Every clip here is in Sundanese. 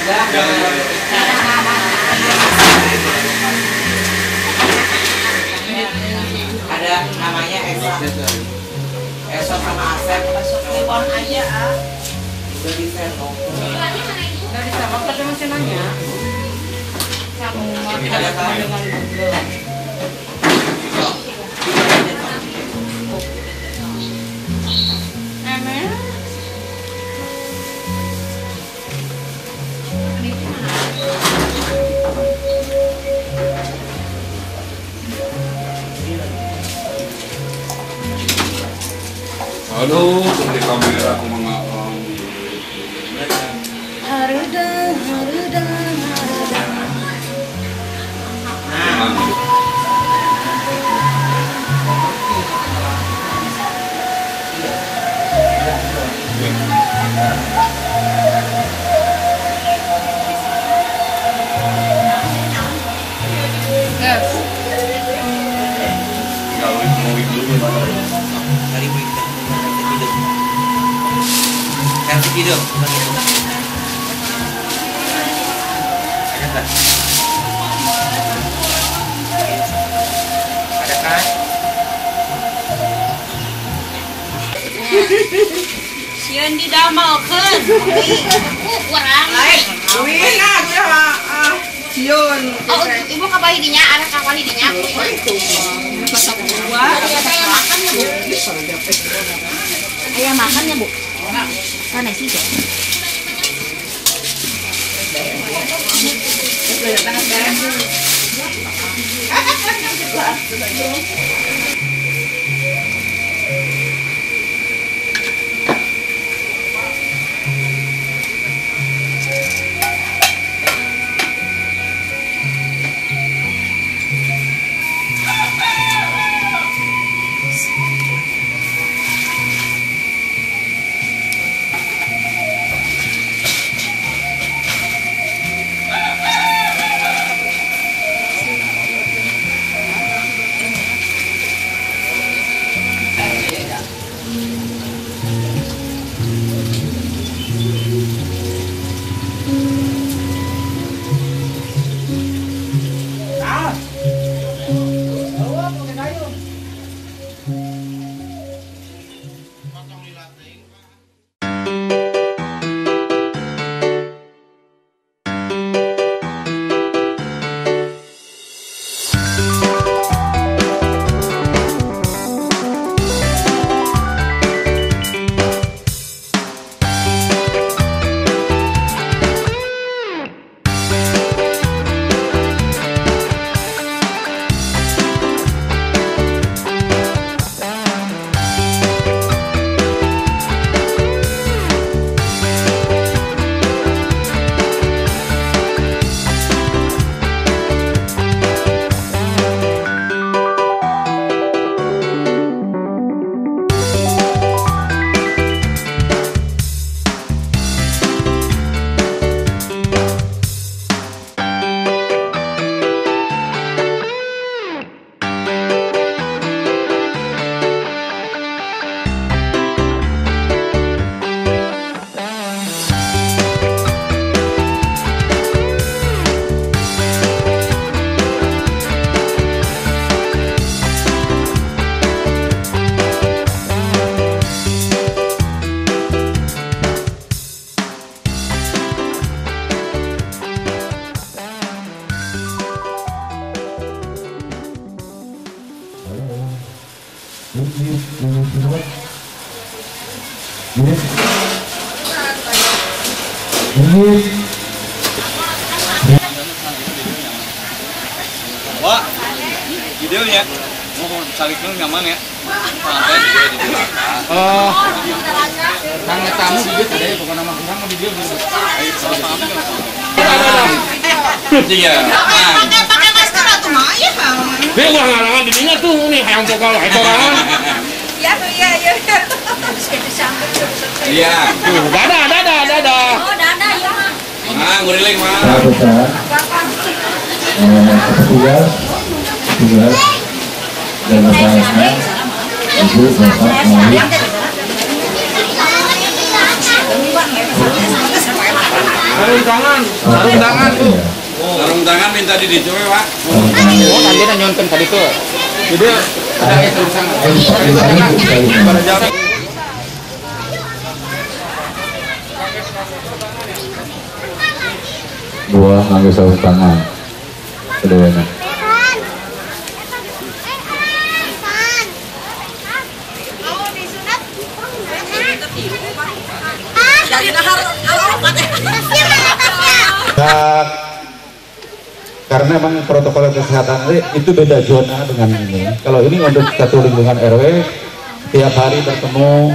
Ada namanya Esa. Esa sama Asep. Kliwon aja ah. Udah di serok. Udah di serok tapi masih nanya. Kamu makan dengan Google. Aduh, di kamera aku mengapang. Haruda, haruda, haruda. Yes. Versi video, bukan itu. Ada nggak? Ada kan? Sieun didamelkeun. Kurang. Wih, nah, sieun. Oh, ibu kabahi dinya, ada kabahi dinya. Masak dua. Saya makan ya, Bu. Ayah makan ya, Bu. Kan nasi ya. Wah, videonya mau saliknya nyaman ya. Oh, kang tamu video tadi pokoknya mah kurang video gitu. Iya. Pakai masker atuh mah ya. Dia ulah ngarangan didinya tuh nih hayang pokok sorangan. Iya iya iya. Iya. Tuh, dadah dadah dadah. Oh, dadah ya mah. Mang, nguriling mah. Petugas, petugas dan bapak, ibu, bapak, mami. Sarung tangan, sarung tangan Bu. Sarung tangan minta di dicowe, Pak. Oh, nanti nyonten tadi tuh. Jadi ada sarung tangan. Pada jam. Dua nganggo sarung tangan. Keduanya. Nah, karena memang protokol kesehatan itu beda zona dengan ini. Kalau ini untuk satu lingkungan RW, tiap hari bertemu,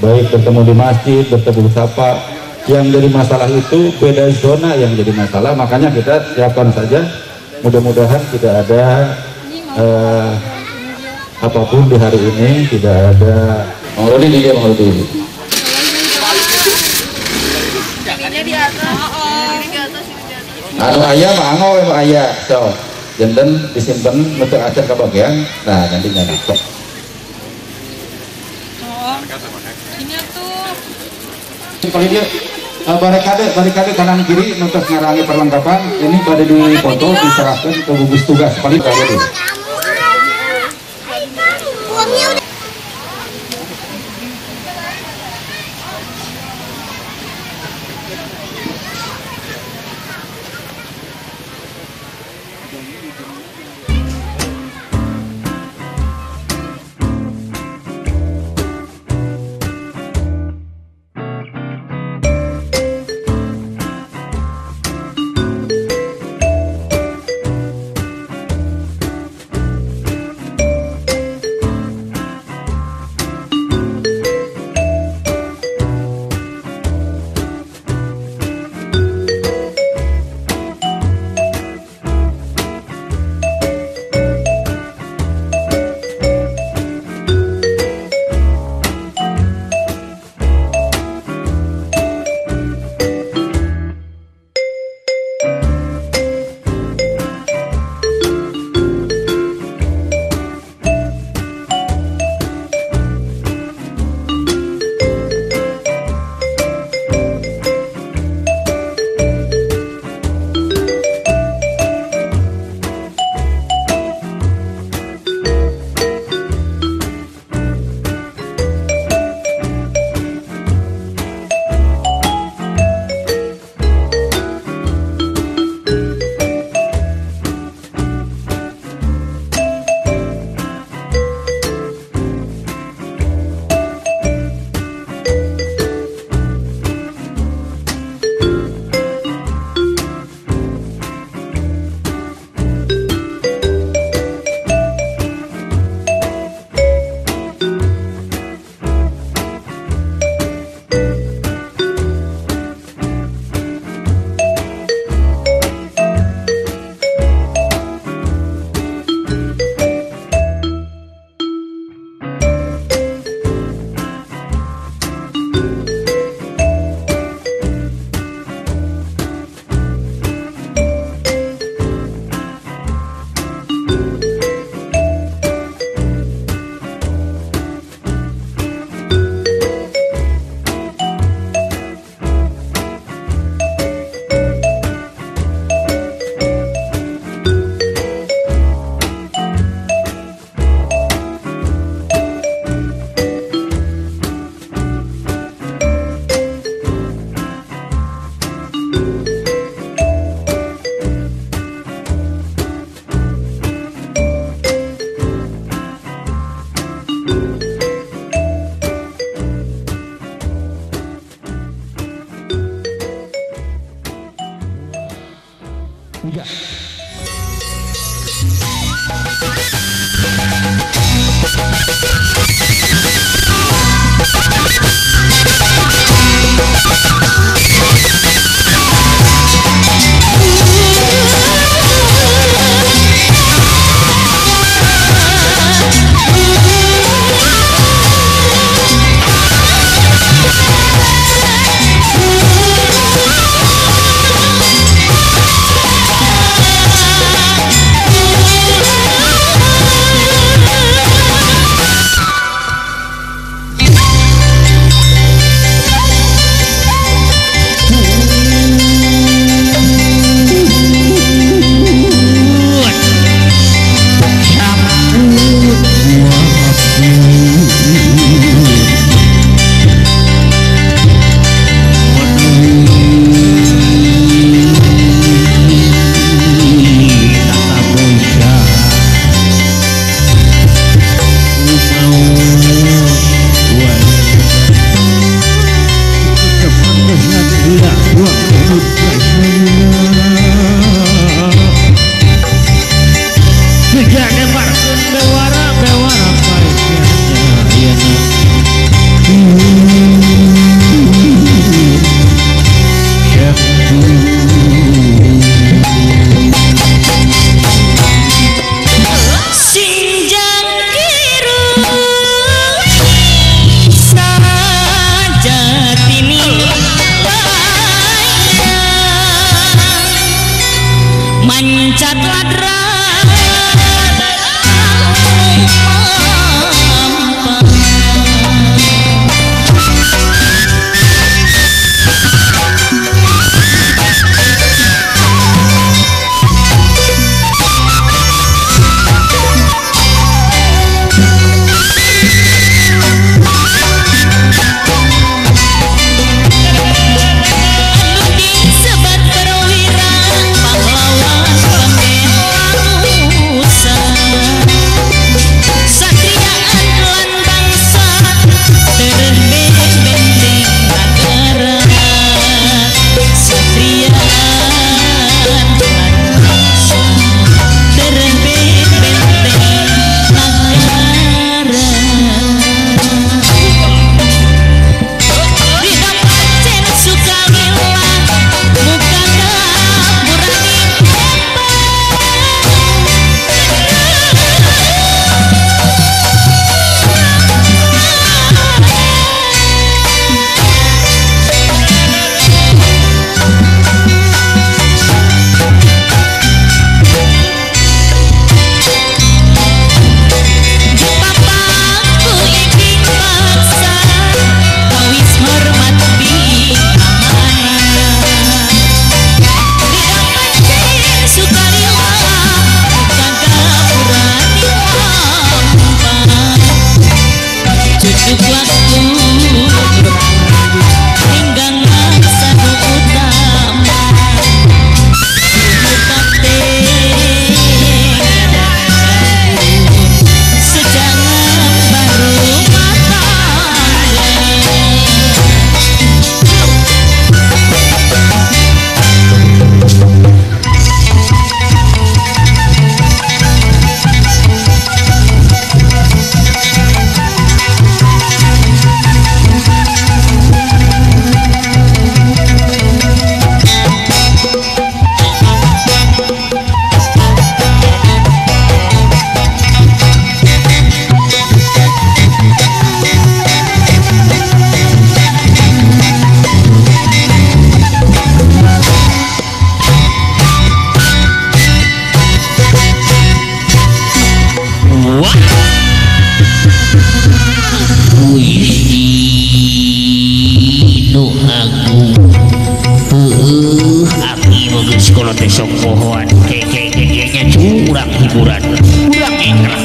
baik bertemu di masjid, bertemu sapa. Yang jadi masalah itu beda zona yang jadi masalah, makanya kita siapkan saja. Mudah-mudahan tidak ada apapun di hari ini, tidak ada. Bang Rudi dia, Bang Rudi. Anu ayah mah anggo mah ayah, so janten disimpan untuk acar kebagian, nah nanti nggak nakok. Ini tuh. Kalau dia barikade kanan kiri untuk ngarangi perlengkapan ini pada di foto diserahkan ke gugus tugas paling barikade.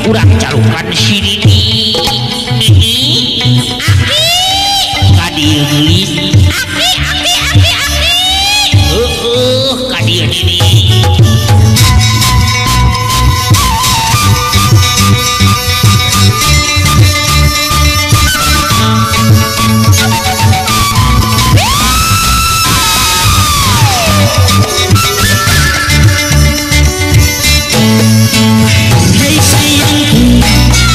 Urang calukan si Nini. Nini, aki, ka dieu geulis. Aki, aki, aki, aki. Heueuh, ka dieu Nini. Hei sayangku,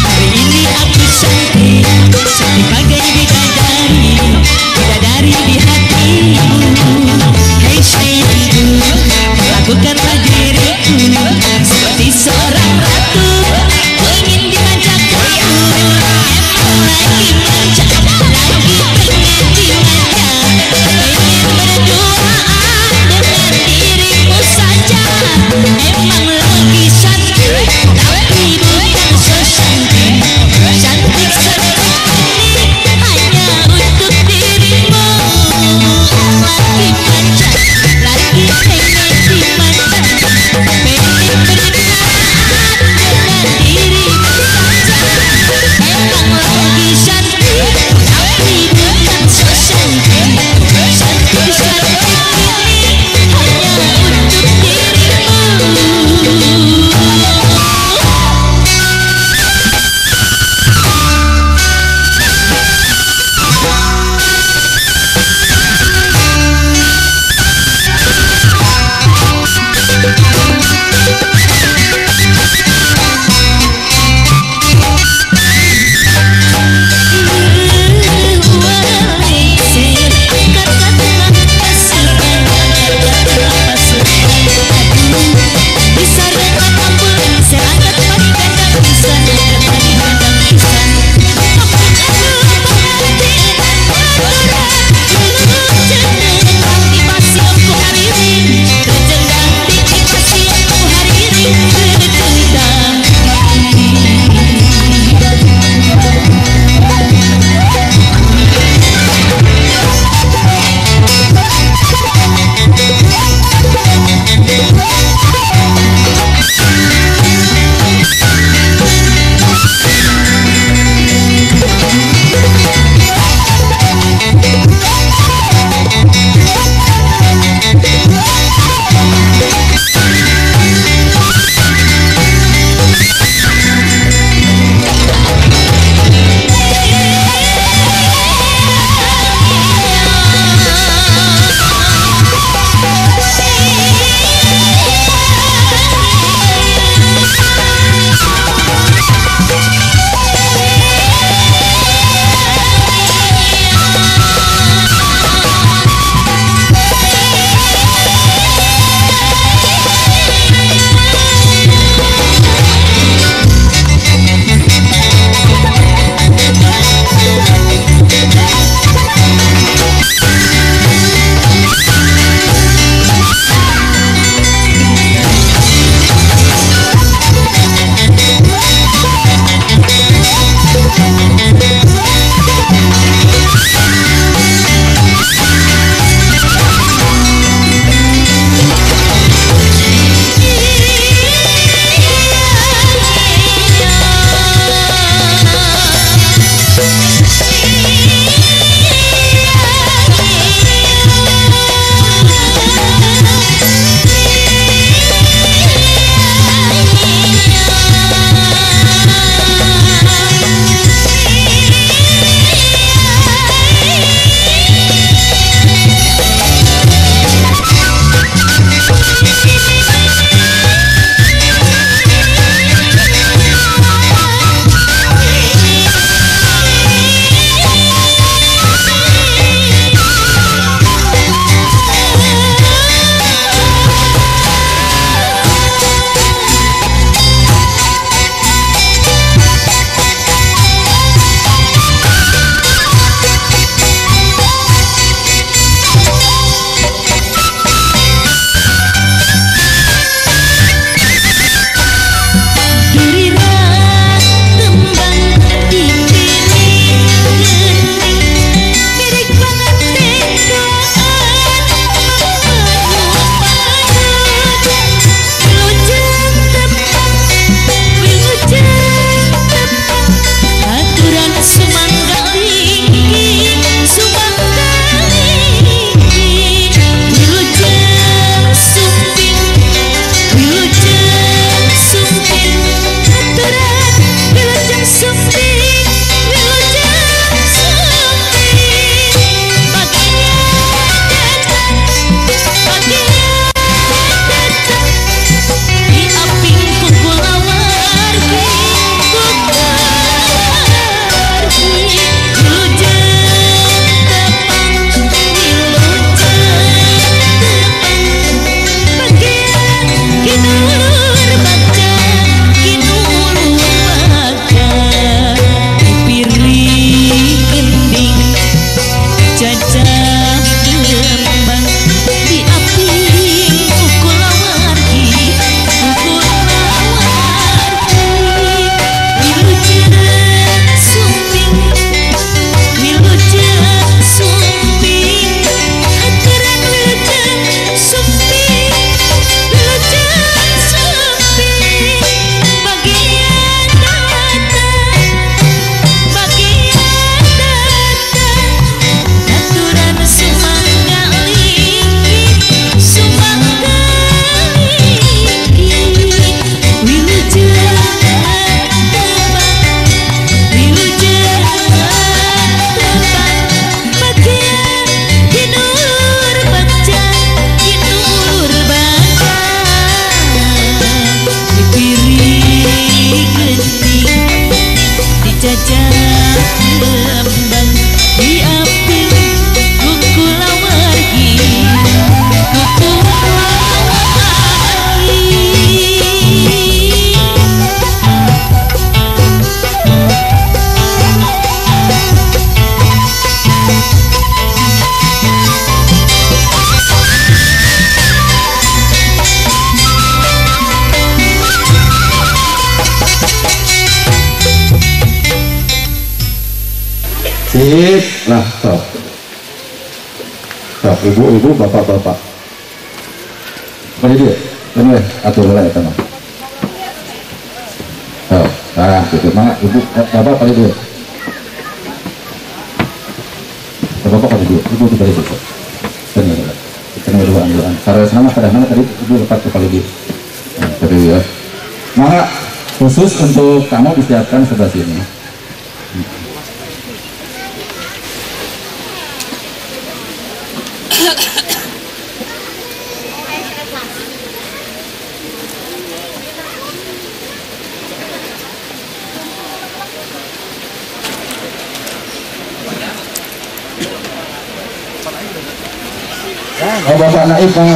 hari ini aku sakit, sakit bagai bidadari, bidadari Sip, lah sok. Sok ibu-ibu, bapak-bapak. Mana dia? Ini atur lah ya teman. Oh, nah, gitu. Mana ibu, bapak kali dia? Bapak kali dia, ibu kali dia. Ini, ini dua-duaan. Sarah sama pada mana tadi ibu lepas ke kali dia. Nah, tadi ya. Maka khusus untuk kamu disiapkan sebelah sini. Oh, Bapak Naib Bang.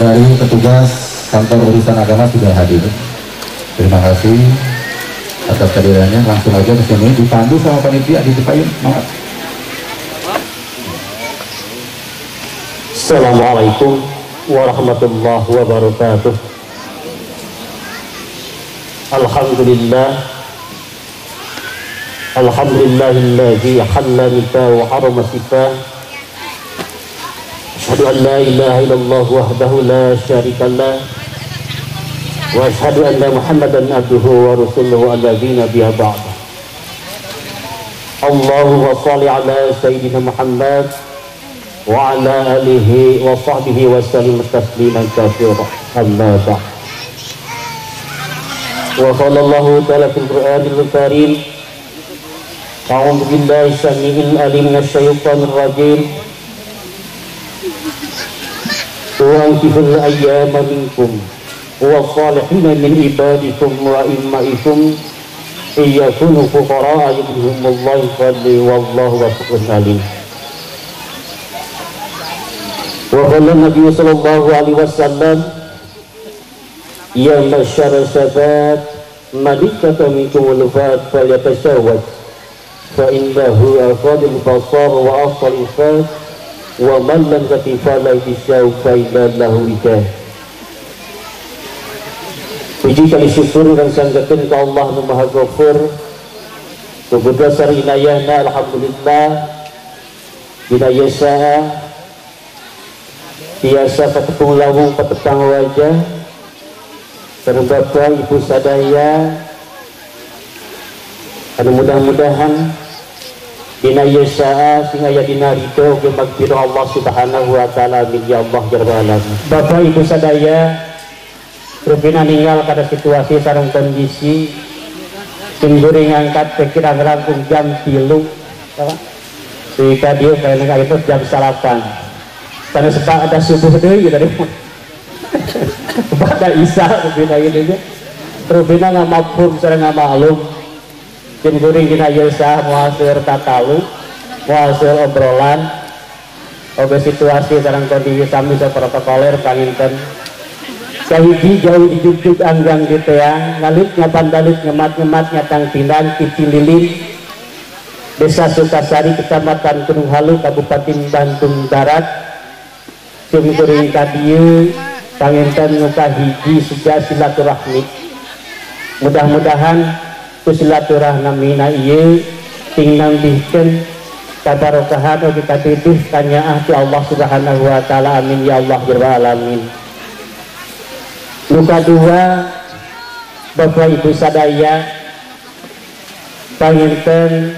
Dari petugas kantor urusan agama sudah hadir. Terima kasih atas kehadirannya. Langsung aja ke sini dipandu sama panitia di Cipayung. Maaf. Assalamualaikum warahmatullahi wabarakatuh. Alhamdulillah. Alhamdulillahilladzi halla mita wa harama sifah. Asyhadu an la ilaha illallah wahdahu la syarika lah. Wa asyhadu anna Muhammadan abduhu wa rasuluhu alladzi nabiyya ba'da. Allahumma shalli ala sayyidina Muhammad wa ala alihi wa sahbihi wa sallim tasliman katsira. Amma ba'd. Wa qala Allahu ta'ala fil Qur'anil Karim. A'udzu billahi samii'il 'aliim minasyaitonir rajim. Wa ankihul ayyama minkum wa shalihina min ibadikum wa immaikum iyakunu fuqara'a yughnihimullahu fadli wallahu wasi'un 'alim. Wa qala Nabi sallallahu alaihi wasallam ya masyara syabab man istata'a minkum al-fat falyatazawwaj fa innahu afdalul basar wa afdalul fat wa man lam yati fala yasau fa inna lahu wijah. Puji kali syukur dan sanggakeun ka Allah nu Maha Ghafur. Berdasar inayahna alhamdulillah dina yasa biasa patepung lawung patepang wajah sareng bapak ibu sadaya anu mudah-mudahan dina yasa sing aya dina ridho ge magfirah Allah Subhanahu wa taala amin ya Allah ya rabbal alamin. Bapak ibu sadaya rupina ninggal kada situasi sareng kondisi sing guring ngangkat pikiran langkung jam 3 sehingga dia kayaknya itu jam 9 karena sepak ada subuh deui tadi pada isya rupina ieu nya rupina ngamafhum sareng ngamaklum sing guring dina yasa moal seueur tatalu moal seueur obrolan oge situasi sareng kondisi sami saprotokoler panginten sahiji jauh dijugjug anggang di teang ngalit ngabandalit ngemat-ngemat nyatang pinang Cicililin Desa Sukasari Kecamatan Gunung Halu Kabupaten Bandung Barat sim kuring ka dieu panginten nu kahiji siga silaturahmi mudah-mudahan ku silaturahmina ieu ting nambihkeun kabarokahan oge katuduh kanyaah ti Allah Subhanahu wa taala amin ya Allah ya rabbal alamin. Nu kadua Bapak Ibu sadaya panginten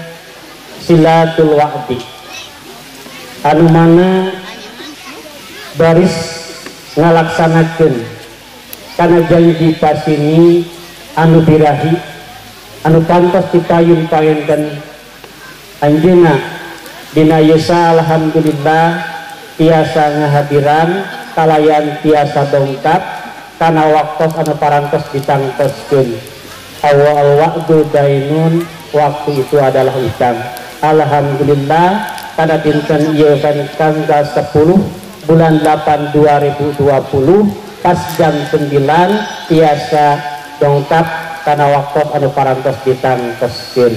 silatul wa'di anu mana baris ngalaksanakeun kana janji pasini anu birahi anu kantos dipayun panginten anjeunna dina yasa alhamdulillah tiasa ngahadiran kalayan tiasa dongkap kana waktos anu parantos ditangtoskeun awal wa'du dainun waktu itu adalah utang. Alhamdulillah pada dinten ieu tanggal 10 bulan 8 2020 pas jam 9 tiasa dongkap kana waktos anu parantos ditangtoskeun.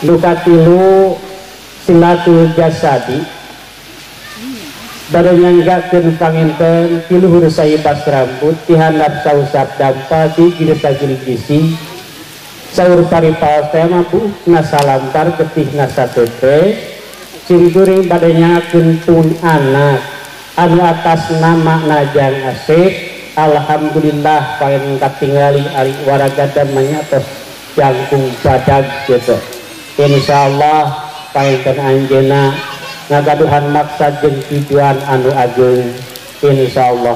Nu katilu silatul jasadi bade nyanggakeun panginten ti luhur saibas rambut ti handap sausap dampa di giris sagiligisi Saur paripaos teh mah buukna salantar getihna satete sim kuring bade nyakeun pun anak anu atas nama Najang Asep. Alhamdulillah paling katingali ari waragada tos jangkung badag gitu. Insyaallah paling anjeunna ngagaduhan maksad jeung tujuan anu ageung insyaallah.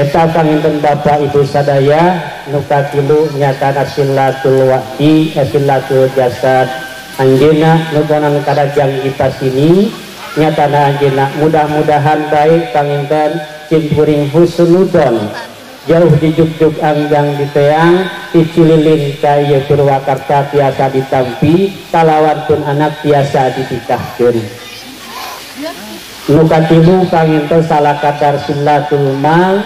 Eta panginten Bapak Ibu sadaya nu katilu nyatana silatul wahdi silatul jasad anjeunna nu gonan kadajang kita sini nyatana anjeunna mudah-mudahan baik panginten simkuring husnudon jauh di jugjug anggang di teang di Cililin ka ieu Purwakarta tiasa ditampi kalawan pun anak tiasa ditikahkeun. Nu katilu panginten salah kadar silatul mal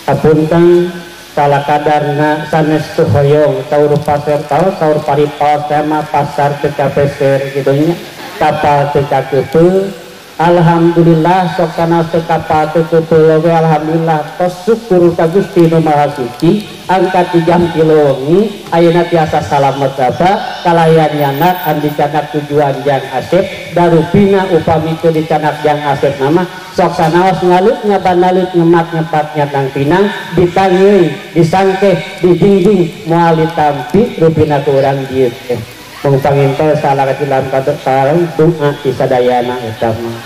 apunten salah kadarna sanes teu hoyong saur pasar tau saur paripaos teh mah pasar teu kapeser kitu nya kapal teu kakeupeuh. Alhamdulillah sok kana teu kapal teu keupeul oge alhamdulillah tos syukur ka Gusti Nu Maha Suci angkat di jam 3 wengi ayeuna tiasa salamet apa kalayan nyanak andi canak tujuan jang Asep darupina upami teu dicanak jang Asep nama sok sanaos ngalut ngabanalut ngemat ngepat nyatang pinang ditangeui disangkeh dijingjing moal ditampi rupina ku urang dieu teh. Mung panginten salah katilam sareng doa disadayana eta mah.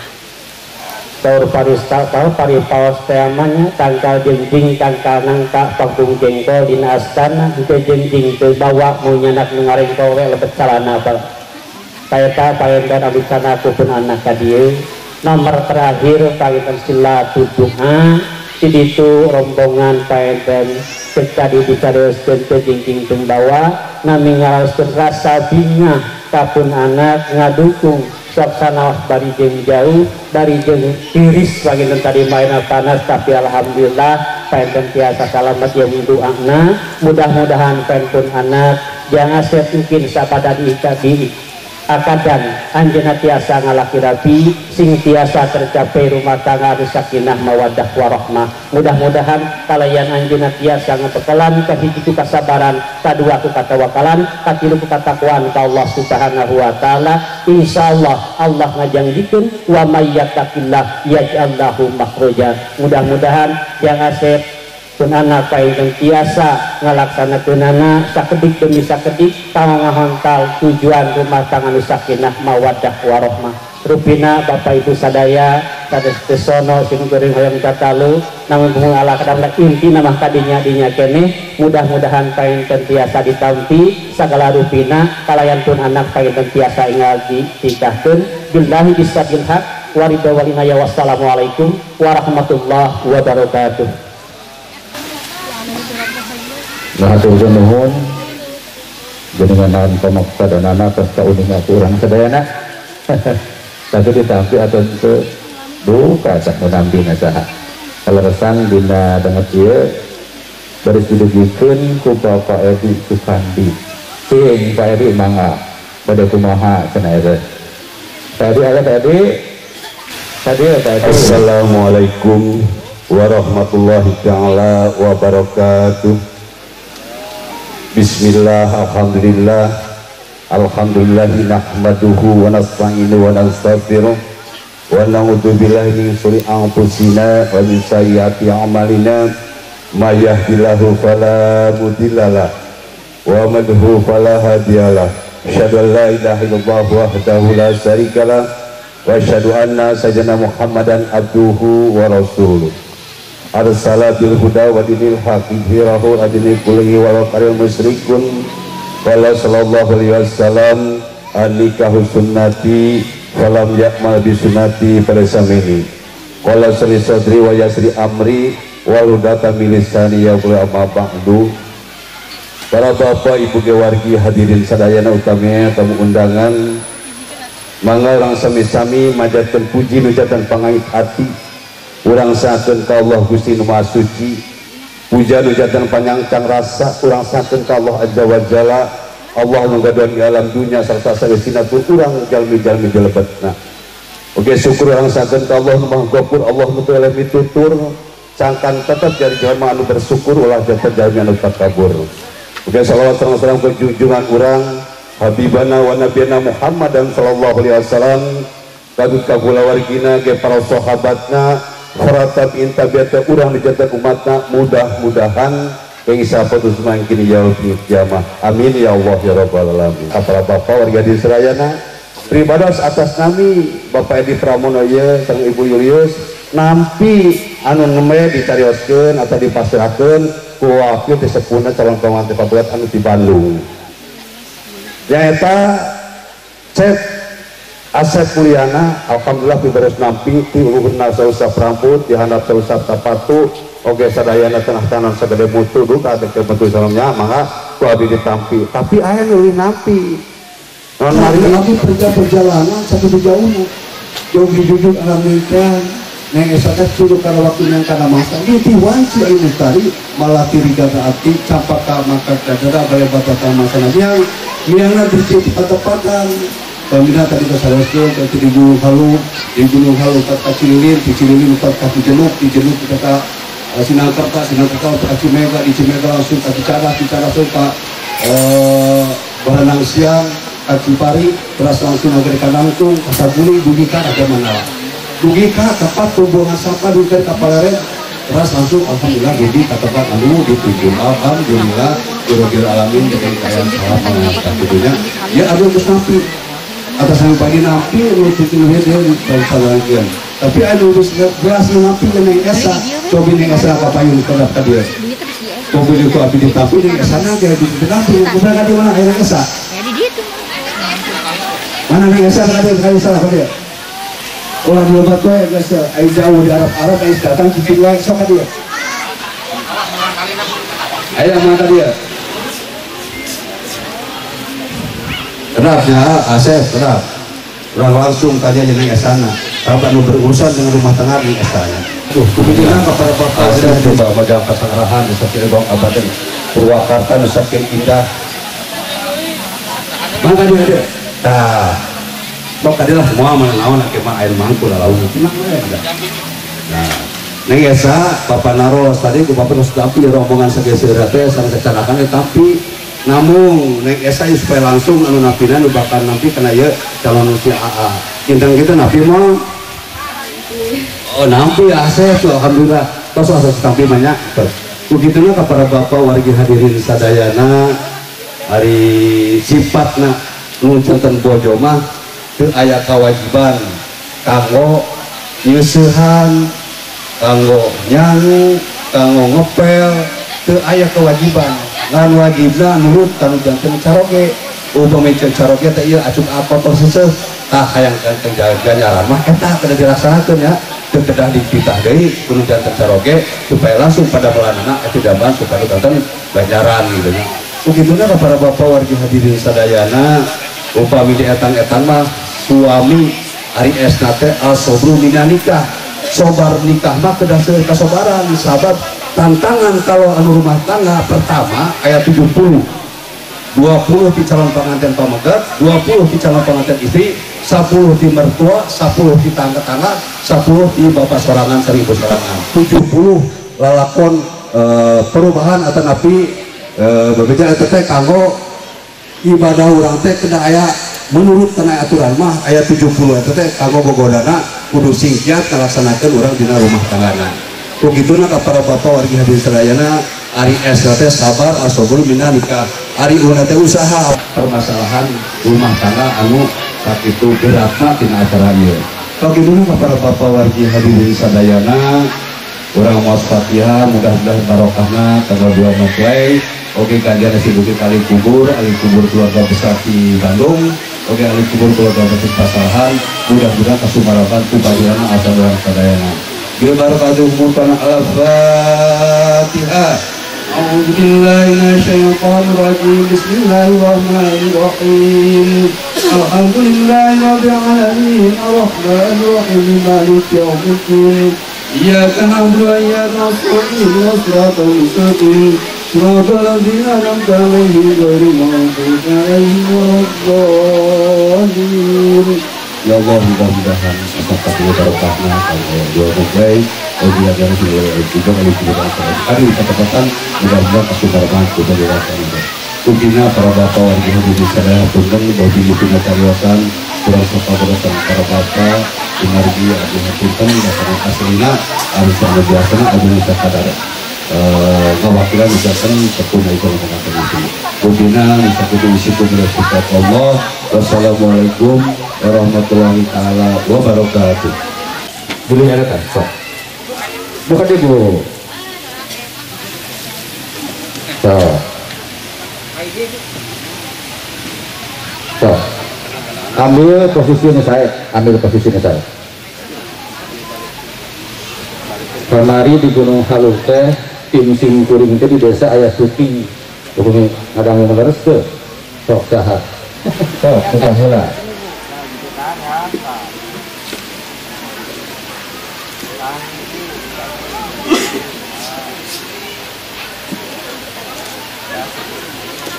Saur parista tau paripaos teh mah nya tangkal jengjing tangkal nangka panggung jengkol dina astana henteu jengjing teu bawa mun nyanak nu ngarengkol we lebet calana bal. Saeta panginten abdi sana pun anak ka dieu. Nomor terakhir panginten silatul doa di ditu rombongan panginten tadi dicarioskeun teu jingjing teu bawa nami ngaraoskeun rasa bingah kapun anak ngadukung sok sanaos bari jeung jauh bari jeung tiris panginten tadi maena panas tapi alhamdulillah panginten tiasa salamet ieu doana mudah-mudahan pantun anak jangan Asep mungkin sapada di akadan anjeunna tiasa ngalaki rapi sing tiasa tercapai rumah tangga anu sakinah mawaddah warahmah. Mudah-mudahan kalayan anjeunna tiasa ngabekalan kahiji ku kasabaran kadua ku katawakalan katilu ku katakwaan ka Allah Subhanahu wa taala. Insyaallah Allah ngajanjikeun wa may yattaqillah yaj'al lahu makhraja. Mudah-mudahan yang Asep pun anak paling tiasa ngalaksanakeunana sakedik demi sakedik tangahontal tujuan rumah tangga nu sakinah mawaddah warahmah. Rupina Bapak Ibu sadaya sanes teu sono sing goreng hoyong tatalu namun bunga ala kadamna intina mah kadinya dinya keneh mudah-mudahan painten tiasa ditampi sagala rupina kalayan pun anak painten tiasa enggal ditikahkeun billahi bisabil haq waridha walinaya. Wassalamualaikum warahmatullahi wabarakatuh. Nah, hatur nuhun jenengan pamaksadanana tos kauninga ku urang sadayana. Tapi ditampi atau teu duka cak nu nampi saha. Kaleresan dina danget ieu baris didugikeun ku Bapak Edi Sukandi. Sing Pak Edi mangga bade kumaha cenah eta. Tadi ada tadi. Tadi tadi. Assalamualaikum warahmatullahi taala wabarakatuh. Bismillah, alhamdulillah, alhamdulillah nahmaduhu wa nasta'inu wa nastaghfiruh wa na'udzu billahi min syururi anfusina wa min sayyiati a'malina may yahdihillahu fala mudhillalah wa man yudlil fala hadiyalah. Asyhadu an la ilaha illallah wahdahu la syarikalah wa asyhadu anna sayyidina Muhammadan abduhu wa rasuluh. Arsala bil huda wa dinil haqqi hirahu adini kulli walau karil musyrikun wala sallallahu alaihi wasallam anikahu sunnati falam yakmal bi sunnati falaysa minni qala sri sadri wa yasri amri wal hudata milisani ya qul amma ba'du. Para bapak ibu keluargi hadirin sadayana utamanya tamu undangan mangga urang sami-sami manjatkeun puji nujatan pangait hati urang sakeun ka Allah Gusti Nu Maha Suci puja nujatan panyangcang rasa urang sakeun ka Allah Azza wa Jalla Allah nu gaduhan di alam dunya sarta sagesina pun urang jalmi-jalmi dilebetna. Oke syukur urang sakeun ka Allah Nu Maha Ghafur Allah nu teu mitutur cangkan tetep jadi jalma anu bersyukur ulah janten jalmi anu takabur. Oke, salawat salam ke junjungan urang Habibana wa Nabiyana Muhammad dan sallallahu alaihi wasallam kadut ka kulawargina ge para sahabatna kharatab intabiata urang dijantan umatna mudah-mudahan yang isa putus mangkin yaumil kiamah. Amin ya Allah ya rabbal alamin. Para bapak warga di Serayana pribados atas nami Bapak Edi Pramono ye sareng Ibu Julius nampi anu nembe dicarioskeun atau dipasrahkeun ku wakil ti sepuhna calon pengantin pabegat anu di Bandung. Nyaeta Cep Asep Mulyana, alhamdulillah piberes nampi ti luhurna sausap rambut, di handap sausap sapatu, oge sadayana tengah tanan sagede mutu duka teh bentuk salamnya mangga ku abdi ditampi. Tapi aya nu nampi. Non mari nampi perjalanan satu jauhna. Jauh dijujug alamikan. Neng esa teh kudu kana waktu yang kana masa. Ieu wanci ayu mustari malati rigata ati campaka maka kadara bale batata masana miang miangna bisi patepatan. Pamina tadi kasaroskeun ka di Gunung Halu, di Gunung Halu ka Cililin, di Cililin ka Cijenuk, di Cijenuk ka Sinangkerta, Sinangkerta ka Cimega, di Cimega langsung ka Cicadas, Cicadas ka Baranang Siang, ka Cipari, terus langsung ka Nangtung, ka Saguli, dugi ka Raja Mandala. Dugi ka tempat pembuangan sampah dugi ka Paleren, terus langsung alhamdulillah dugi ka tempat anu dituju. Alhamdulillah Rabbil alamin dengan kaya salam mengangkat dunia. Ya aduh terus nampi atas sampai pagi nampi nututin dia di tapi anu geus beas nampi neng esa cobi neng esa kapayun kedap ka dieu cobi ku abdi ditampi neng esa na ge ditampi kumaha ka di mana aya esa mana neng esa ka dieu ka salah ka dieu ulah dilebat we geus aya jauh di Arab-Arab aya datang cicing wae sok ka dieu aya mana ka dieu. Kenapa ya, Asep, kenapa? Orang langsung tanya jeneng esana. Kalau anu berurusan dengan rumah tangga di esana. Tuh, kemudian kepada Bapak Asep coba majang pasanggrahan Nusa Cirebon Kabupaten Purwakarta Nusa Indah. Mana dia ada? Tah. Sok kadilah semua mana naon ake mah air mangku lah lauk. Nah, neng esa Bapak Naros tadi ku Bapak terus tapi rombongan sageser teh sareng kecanakan tapi namun neng esa supaya langsung anu napina nu bakal nampi kana ieu calon si AA. Kinten kita napi mah. Oh nampi Asep tuh alhamdulillah. Tos asa tampi banyak. Begitulah ka para bapak wargi hadirin sadayana ari sifatna nu janten bojo mah teu aya kawajiban kanggo nyeusehan, kanggo nyangu, kanggo ngepel, teu aya kewajiban. Ngan wajibna nurut kanu janten caroge. Upami caroge teh ieu acuk kotor seuseuh tah hayang janten ganjaran mah eta kedah dilaksanakeun ya. Teu kedah dititah deui kudu janten caroge supaya langsung pada melanana eta jamban supaya janten ganjaran gitu nya. Begituna ka para bapak wargi hadirin sadayana upami dietang-etang mah suami ari esna teh al-sabru minan nikah. Sobar nikah mah kedah seueur kasobaran sabab tantangan kalau anu rumah tangga pertama ayat 70 20 di calon pengantin pameget, 20 di calon pengantin istri, 10 di mertua, 10 di tangga-tangga, 10 di bapak sorangan, 1000 sorangan. 70 lalakon perubahan atau napi bebeja eta teh kanggo ibadah urang teh kena aya menurut kana aturan mah ayat 70 eta teh kanggo bogodana kudu singkiat kalaksanakeun urang dina rumah tanggana. Begituna ka para bapak wargi hadirin sadayana ari es teh sabar asobul minah nikah ari una teh usaha permasalahan rumah tangga anu sakitu beratna tina acara ieu. Begituna ka para bapak wargi hadirin sadayana urang maos Fatihah mudah-mudahan barokahna tanggal 2 Mei oke kajian nasi bukit ali kubur keluarga besar di Bandung oke ali kubur keluarga besar Pasalahan mudah-mudahan kasumaraban ku badirana asal urang sadayana. Bibarakatuhu al-Fatihah. A'udzu billahi minasyaitonir rajim. Bismillahirrahmanirrahim. Alhamdulillahi rabbil alamin arrahmanir rahim maliki yaumiddin. Iyyaka na'budu wa iyyaka nasta'in ihdinas siratal mustaqim. Siratal ladzina an'amta 'alaihim ghairil maghdubi 'alaihim waladdallin. Ya Allah, mudah-mudahan asal barokahna kalau dua mempelai, bagi agar juga oleh juga mudah-mudahan kesempatan. Ugina para bapak warga hadirin sadaya punten bagi dina cariosan kurang sapabarosan para bapak kumargi abdi hapunten dasar aslina anu sareng biasana abdi sakadar ngawakilan ucapan tekun ieu ngomongkeun ieu. Ugina misakudu syukur Allah. Wassalamualaikum warahmatullahi taala wabarakatuh. Dulu ya kan sok. Bukan ibu. So. So. Ambil posisinya saya, ambil posisinya saya. Kemari di Gunung Halu teh tim sing kuring teh di desa aya syuting. Upami ngadang leres teu. Sok saha. Sok buka heula.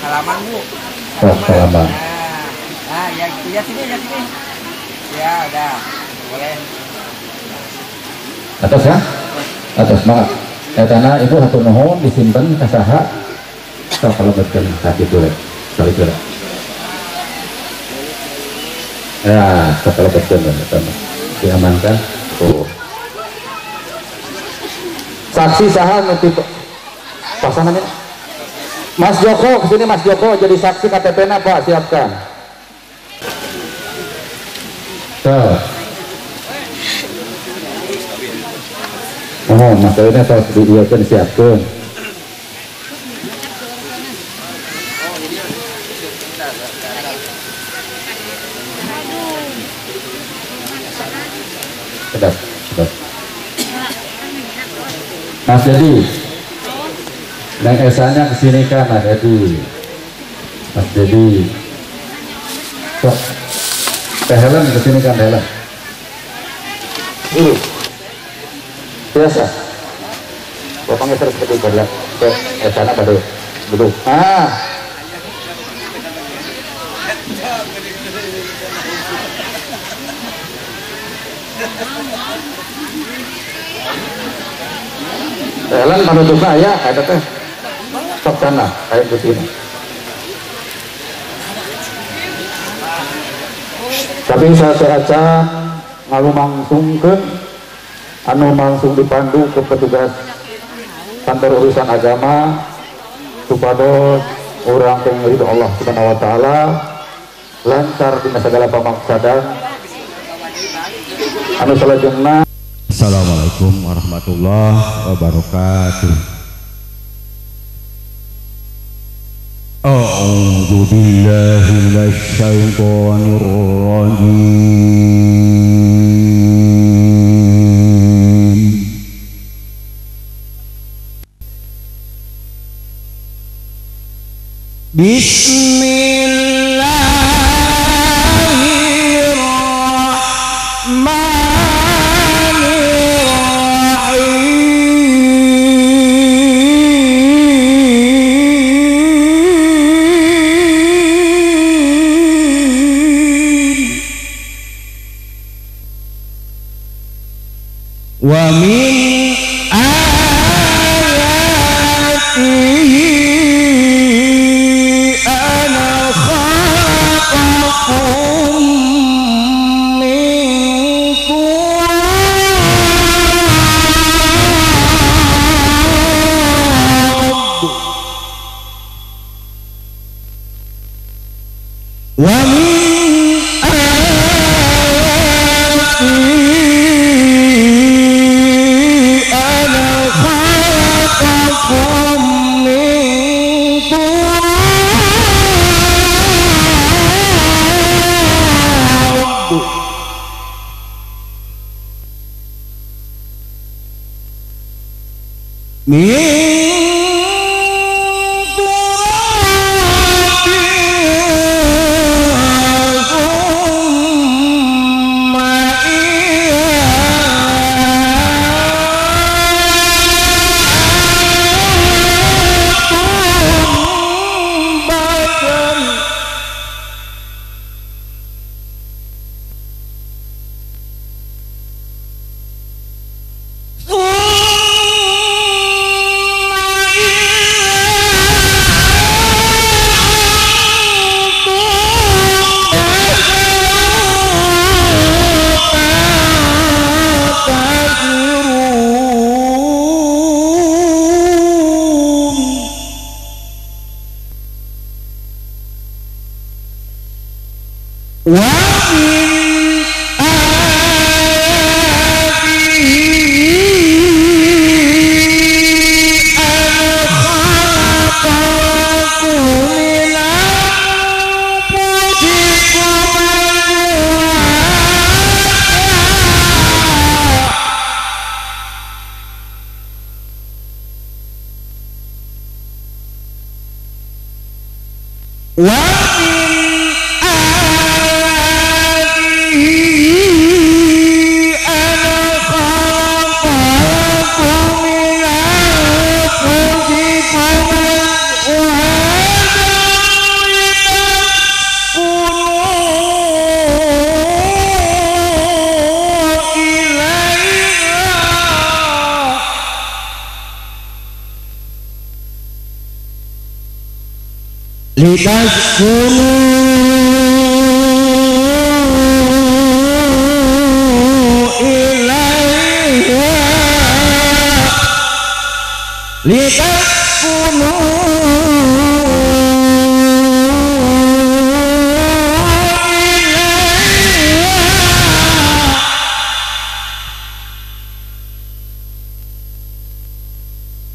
Salaman Bu. Oh, salaman. Nah, ya gitu ya sini ya sini. Ya, udah. Boleh. Atas ya? Atas semangat. Etana ibu hatur nuhun disimpen ka saha? Sok kalebetkeun ka kitu we. Kali heula. Ya, sok kalebetkeun eta mah. Diamankan. Tuh. Saksi saha nu pasangannya? Mas Joko, kesini Mas Joko jadi saksi KTP-na Pak, siapkan. Tuh. Oh, Mas Kawinnya harus diiakan siapkan. Sedap, sedap. Mas Dedi. Neng Esanya kesini kan Mas Dedi. Mas Dedi. Sok. Teh Helen kesini kan Helen. Ini. Biasa. Bapak ngeser seperti itu ya. Teh Esana pada duduk. Ah. Teh Helen panutupna aya eta teh. Sok sana kayak begini. Tapi saya ngalumangsungkeun anu langsung dipandu ke petugas kantor urusan agama supados urang teh ridho Allah Subhanahu wa taala lancar dina segala pamaksadan anu salajengna. Assalamualaikum warahmatullahi wabarakatuh. A'udzu billahi minasy syaithanir rajim. Bismillahirrahmanirrahim. Wa min ayatihi an khalaqakum min turab wa min ayatihi min Wa min ayatihi an khalaqakum min anfusikum wa min ayatihi an khalaqakum min anfusikum azwajan litaskunu ilaiha litaskunu ilaiha litaskunu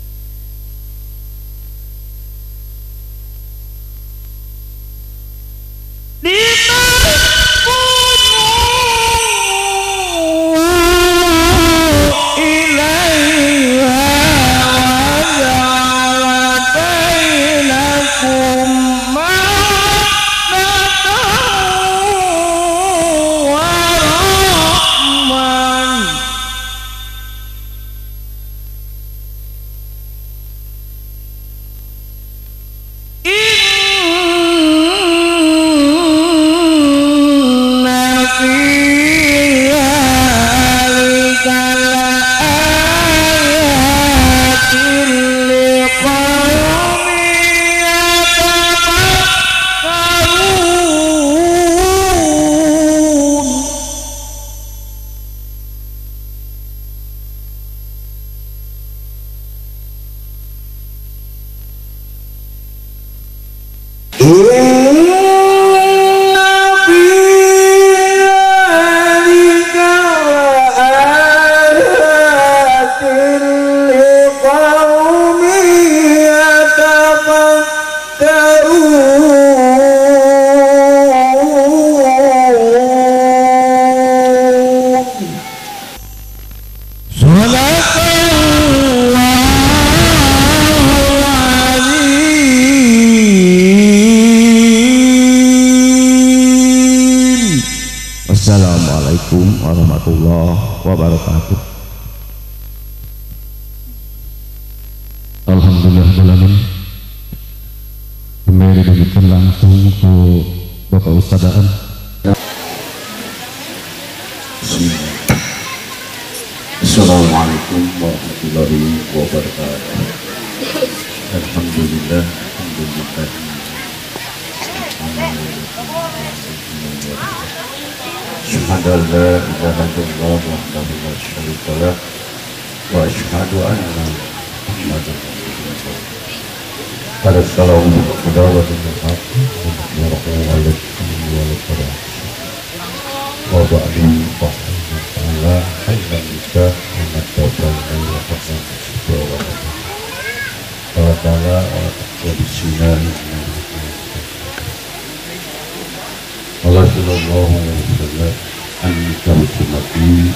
ilaiha. Litaskunu ilaiha wa ja'ala bainakum mawaddatan wa rahmah. Inna fi dzalika laayatin liqaumin yatafakkarun. Inna fi dzalika laayatin liqaumin yatafakkarun. Shadaqallahul azim. Wassalamualaikum warahmatullahi wabarakatuh. Alhamdulillah alamin. Kembali dibagikan langsung ke Bapak Ustadz Aan. Assalamualaikum warahmatullahi wabarakatuh. Alhamdulillah, alhamdulillah. Asyhadu an la ilaha illallah wahdahu la syarika lah wa asyhadu anna Muhammadan rasulullah. Assalamualaikum warahmatullahi wabarakatuh. Wa ba'du ta'ala hayyan bika wa ta'ala wa bismillah. Allah sallallahu alaihi wasallam anta sunnati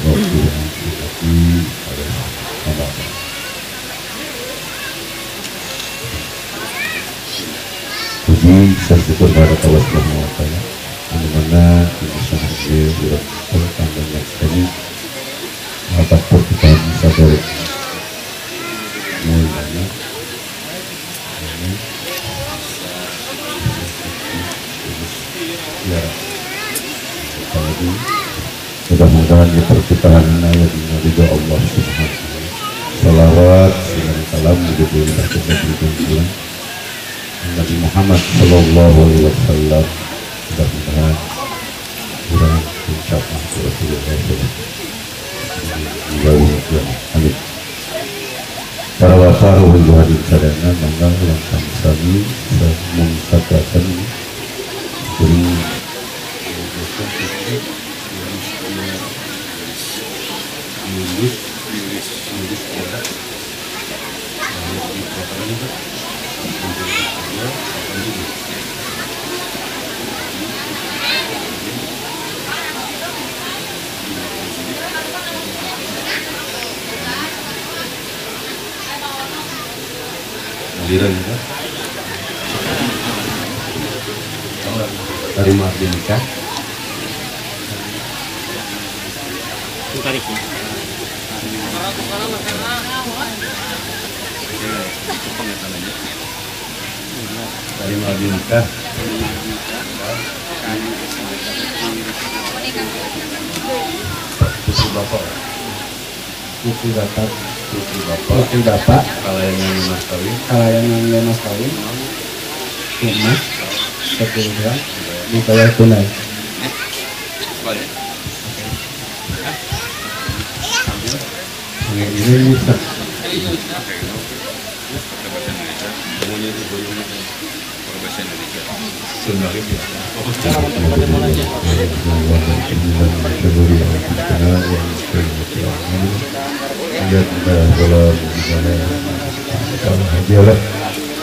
wa sunnati alaihi. Puji syukur kepada Allah Subhanahu wa taala di mana bisa hadir di tanggal ini ataupun kita bisa dari mulanya ini ya apalagi mudah-mudahan di perputaran ayat ridho Allah Subhanahu wa taala. Salawat salam juga Nabi Muhammad sallallahu alaihi wasallam. Mudah-mudahan kurang ucapan Rasulullah. Amin. Para bapak ibu hadirin sadayana, mangga urang sami-sami mungsakaken kuring Terima nikah. Terima nikah. Putri bapak. Putri bapak. Putri bapak. Putri bapak. Kalayangan mas kawin. Kalayangan mas kawin. Emas 10 gram dibayar tunai.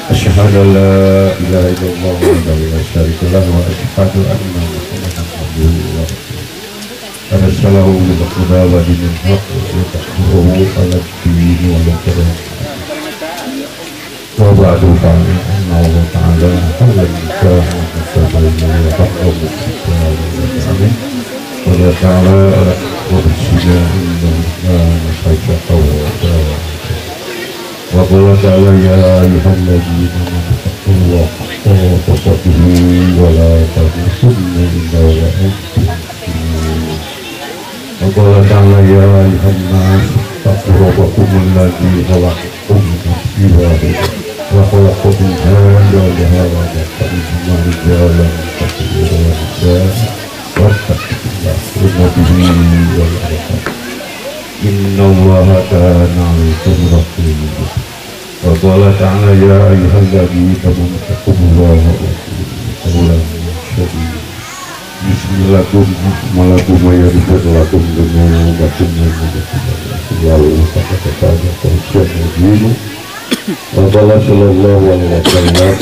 Asyhadu an la ilaha illallah wahdahu la syarika lah wa asyhadu anna Muhammadan abduhu wa rasuluh. Arsalahu bil huda wa dinil haqq wa ta'budu ala din wa la wa ba'du fa inna Allah ta'ala halal nikah wa ta'ala wa ta'ala wa bisina inna wa wa qala ta'ala ya ayyuhalladzina amanu taqullaha haqqa tuqatih wa la tamutunna illa wa antum muslimun. Wa qala ta'ala ya ayyuhan nas taqu rabbakum alladzi khalaqakum min nafsin wahidah wa khalaqa minha zawjaha wa batha minhuma rijalan katsiran wa nisaa wattaqullaha wal arham innallaha kana 'alaikum raqiba. Wa qala ta'ala ya ayyuhalladzina amanu taqullaha wa qulu qawlan sadida bismillahirrahmanirrahim malakum wa yaghfir lakum dzunubakum wa qala sallallahu alaihi wasallam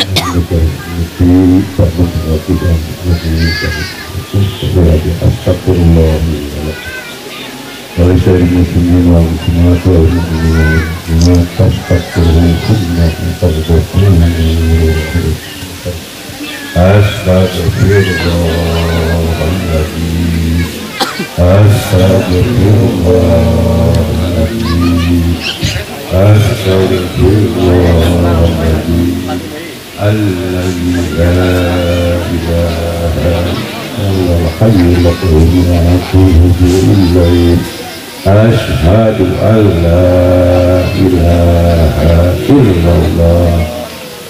ولسائر المسلمين والمسلمات والمؤمنين والمؤمنات فاستغفروه إنه غفور أستغفر الله العظيم أستغفر الله العظيم أستغفر الله العظيم الذي لا إله إلا الحي القيوم وأتوب إليه. أشهد أن لا إله إلا الله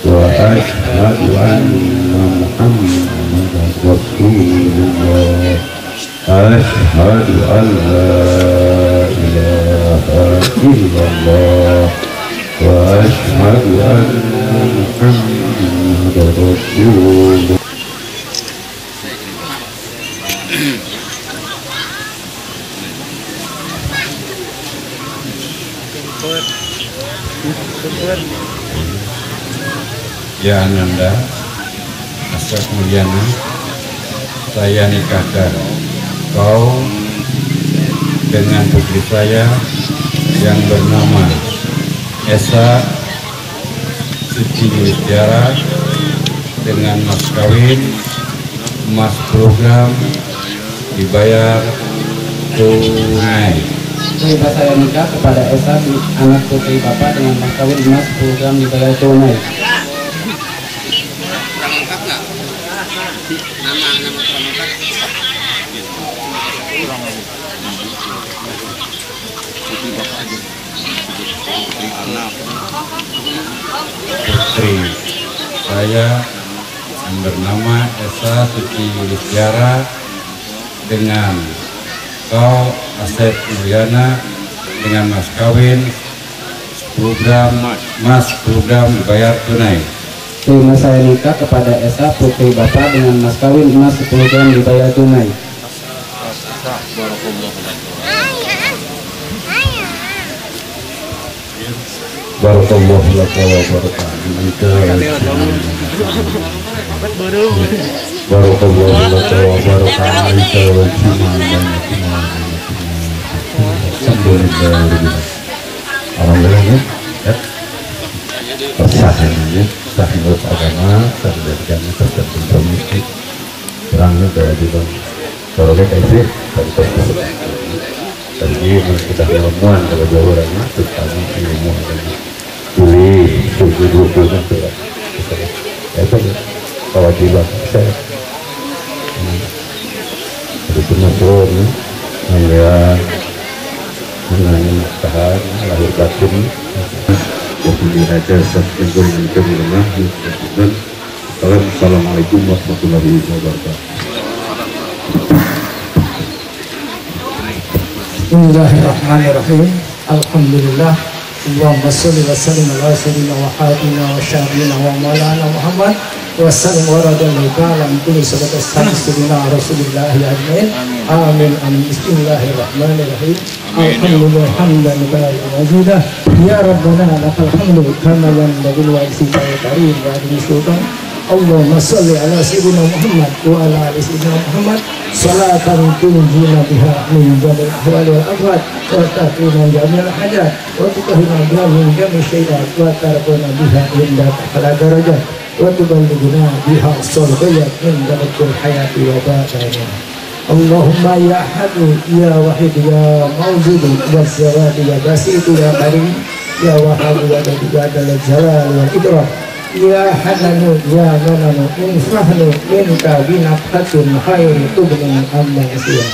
وأشهد أن محمدا رسول الله. أشهد أن لا إله إلا الله وأشهد أن محمدا رسول الله. Ya Ananda Asep Mulyana, saya nikahkan kau dengan putri saya yang bernama Esa Suci Yulistiara dengan mas kawin emas program dibayar tunai. Terima saya nikah kepada Esa anak putri bapak dengan mas kawin emas program dibayar tunai. Putri saya yang bernama Esa Suci Yulistiara dengan kau Asep Mulyana dengan mas kawin 10 gram emas 10 gram dibayar tunai. Terima saya nikah kepada Esa putri bapak dengan mas kawin emas 10 gram dibayar tunai. Barakallahu laka wa baraka alaika. Barakallahu laka wa baraka alaika wa alhamdulillah. Ya, sah menurut agama, sah dari kami tergantung komisi. Terangnya dari bang Sorolek aja, tadi sudah ilmuwan kalau jauh orangnya, terutama ilmu agama. Juli 2020 itu kewajiban saya. Jadi termasuk ya, mengenai tahan lahir batin. Assalamualaikum warahmatullahi wabarakatuh. Bismillahirrahmanirrahim. Alhamdulillah. Allahumma sholli wa sallim ala sayyidina wa habibina wa syafiina wa maulana Muhammad wa sallim wa radhiyallahu ta'ala an kulli sayyidina Rasulillah ajmain. Amin amin. Bismillahirrahmanirrahim. Alhamdulillah hamdan katsiran ya rabbana lakal hamdu kama yanbaghi li wajhika al-karim wa li sultan. Allahumma sholli ala sayyidina Muhammad wa ala ali sayyidina Muhammad salatan tunjina biha min jami'il ahwali wal afat wa taqina jami'al hajat wa tutahhirna biha min jami'i syai'at wa tarquna biha indaka ala darajat wa tuballighuna biha as-salihiyat min jami'il hayati wa ba'daha. Allahumma ya ahadu ya wahid ya mawjud ya zawad ya basit ya karim ya wahhab ya dal jalal wal ikram ya hananu ya mananu infahnu minka binafhatin khairi tubni amma siwa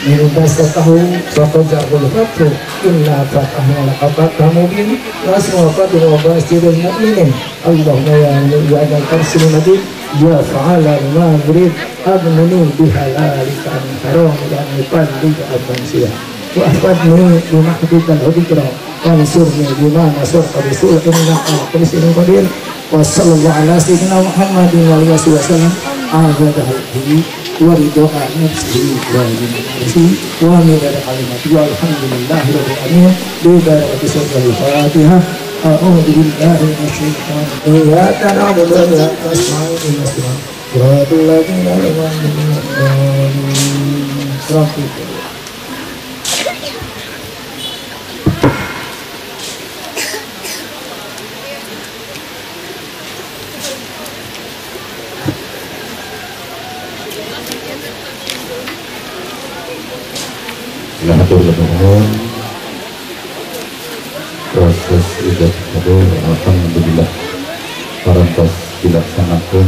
min basatahu faqad ja'al fathu inna fatahna laka fathan mubin wa asma wa basirul mu'minin. Allahumma ya ya al-arsil majid ya fa'ala ma yurid aghnini bihalalika an haram wa an fadlika amman siwa wa ahfadni bi mahdika al-dhikra wa ansurni bima nasarta rasul inna ala kulli shay'in qadir. Wa sallallahu ala sayyidina Muhammadin wa alihi wasallam azza wa ridha nafsihi wa nafsihi wa min kalimati walhamdulillahi rabbil alamin bi barakati suratul Fatihah. A'udzu billahi minasy syaithanir rajim. Iyyaka na'budu wa iyyaka nasta'in. Shiratal ladzina an'amta 'alaihim. Proses ijab kabul alhamdulillah parantos dilaksanakan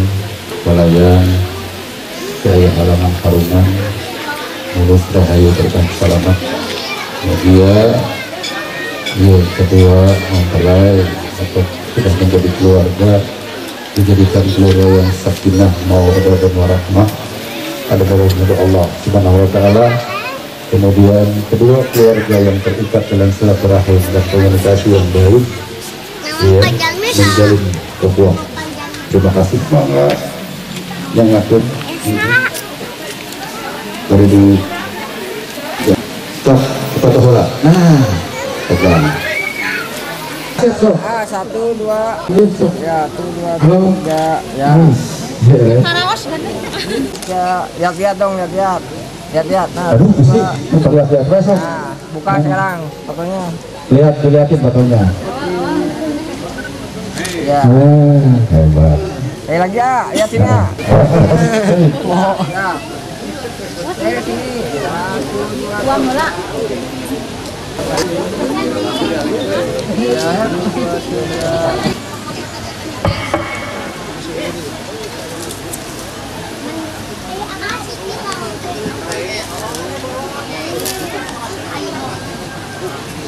walayan saya halaman haruman mulus rahayu berkah selamat. Dia ya kedua mempelai atau sudah menjadi keluarga dijadikan keluarga yang sakinah mawaddah dan warahmah ada dari Allah Subhanahu wa taala. Kemudian kedua keluarga yang terikat dalam silaturahim dan komunikasi yang baik, ya, menjalin hubungan. Terima kasih semoga yang ngatur dari di ya. Stop, foto bola. Nah, pegang. Satu dua, ya, satu dua tiga, ya. Ya, lihat dong, lihat. Lihat-lihat. Nah, aduh, isi. Lihat-lihat. Nah, buka sekarang fotonya. Lihat, dilihatin fotonya. Ya. Hebat. Lagi ya, lihat sini ya. Ya. Sini. Uang bola. Ya.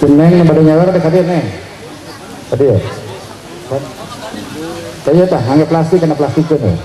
Neng pada nyawer tadi neng. Tadi ya. Saya tah hanya plastik kena plastik kan.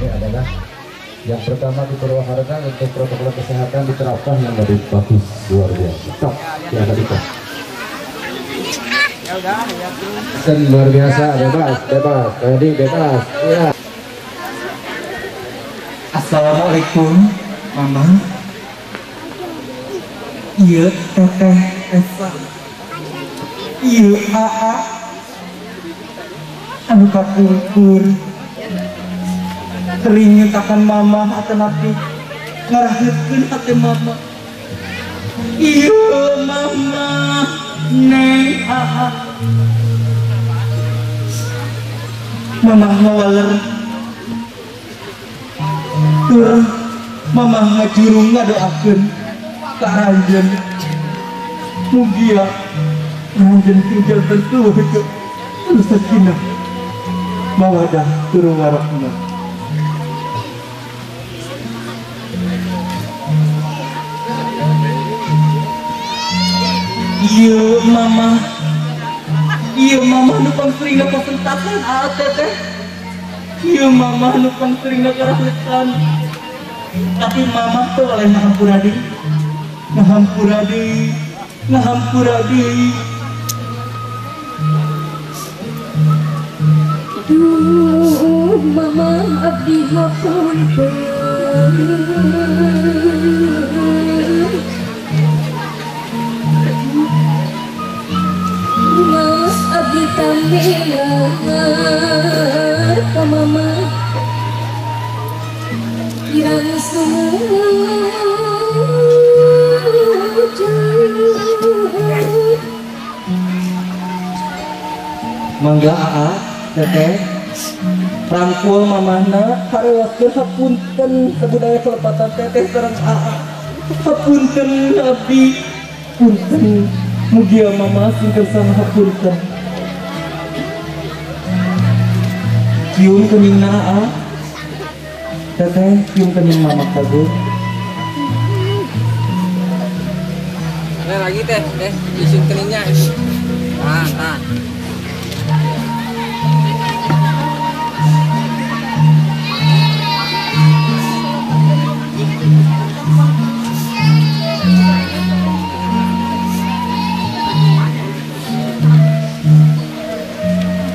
ini adalah yang pertama di Purwakarta untuk protokol kesehatan diterapkan yang lebih bagus, luar biasa. Top, ya tadi top. Ya udah, ya. Luar biasa, bebas, bebas, tadi bebas. Ya. Assalamualaikum, Mama. Iya, Teteh Esa. Iya, Aa. Anu kapungkur. Sering nyutakan mama atanapi ngaraheutkeun hate mama. Iya mama, neng aa. Mama ngawaler. Tur mama ngajurung ngadoakeun ka aranjeun. Mugia aranjeun tinggal tentu heueuh anu sakinah mawadah tur warahmah. Iya mama, iya mama nu pangsering ngaposentakan aa teteh. Iya mama nu pangsering ngakarahutan. Tapi mama tuh oleh ngahampura deui, ngahampura deui, ngahampura deui. Duh mama abdi hapunten. Mas abdi tambelar ka mama kirang sujud. Mangga aa teteh rangkul mamahna harewaskeun hapunten sabudaya kelepatan teteh sareng aa. Hapunten abdi, punten. Mugia mama singker sama hapunten. Cium keningna aa. Teteh cium kening mama kagum. Ada lagi teh, teh cium keningnya. Tahan, tahan.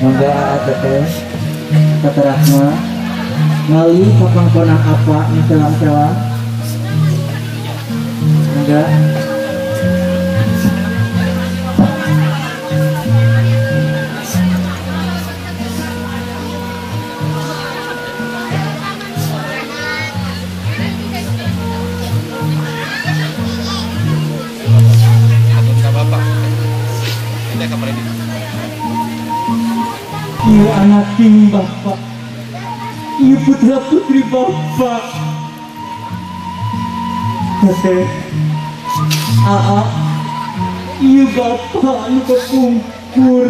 Mangga teteh, Teteh Rahma, ngali kapangkona apa sewang-sewang. Mangga. Ieu anak king bapak, ieu putra putri bapak. Teteh, aa, ieu bapak anu kepungkur.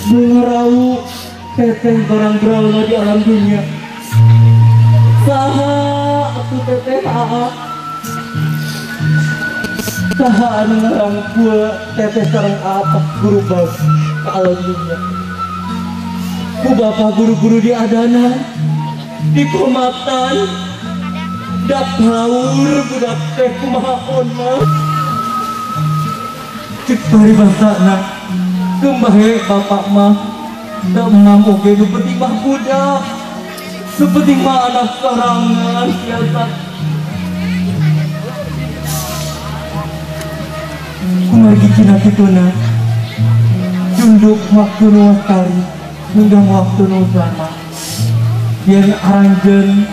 Bunga teteh barang berala di alam dunia. Saha atuh teteh aa, saha anu ngarangkul teteh sareng aa guru bag ke alam dunia. Ku bapak guru-guru di adana, di komatan, dak haur budak teh kumaha ona. Cek paribasana, kembahe bapak mah, da emam oge nu penting mah budak, nu penting mah anak sorangan biasa. Kumargi cina kituna, tunduk waktu nu wastari, nunggang waktu nu zama. Yen aranjeun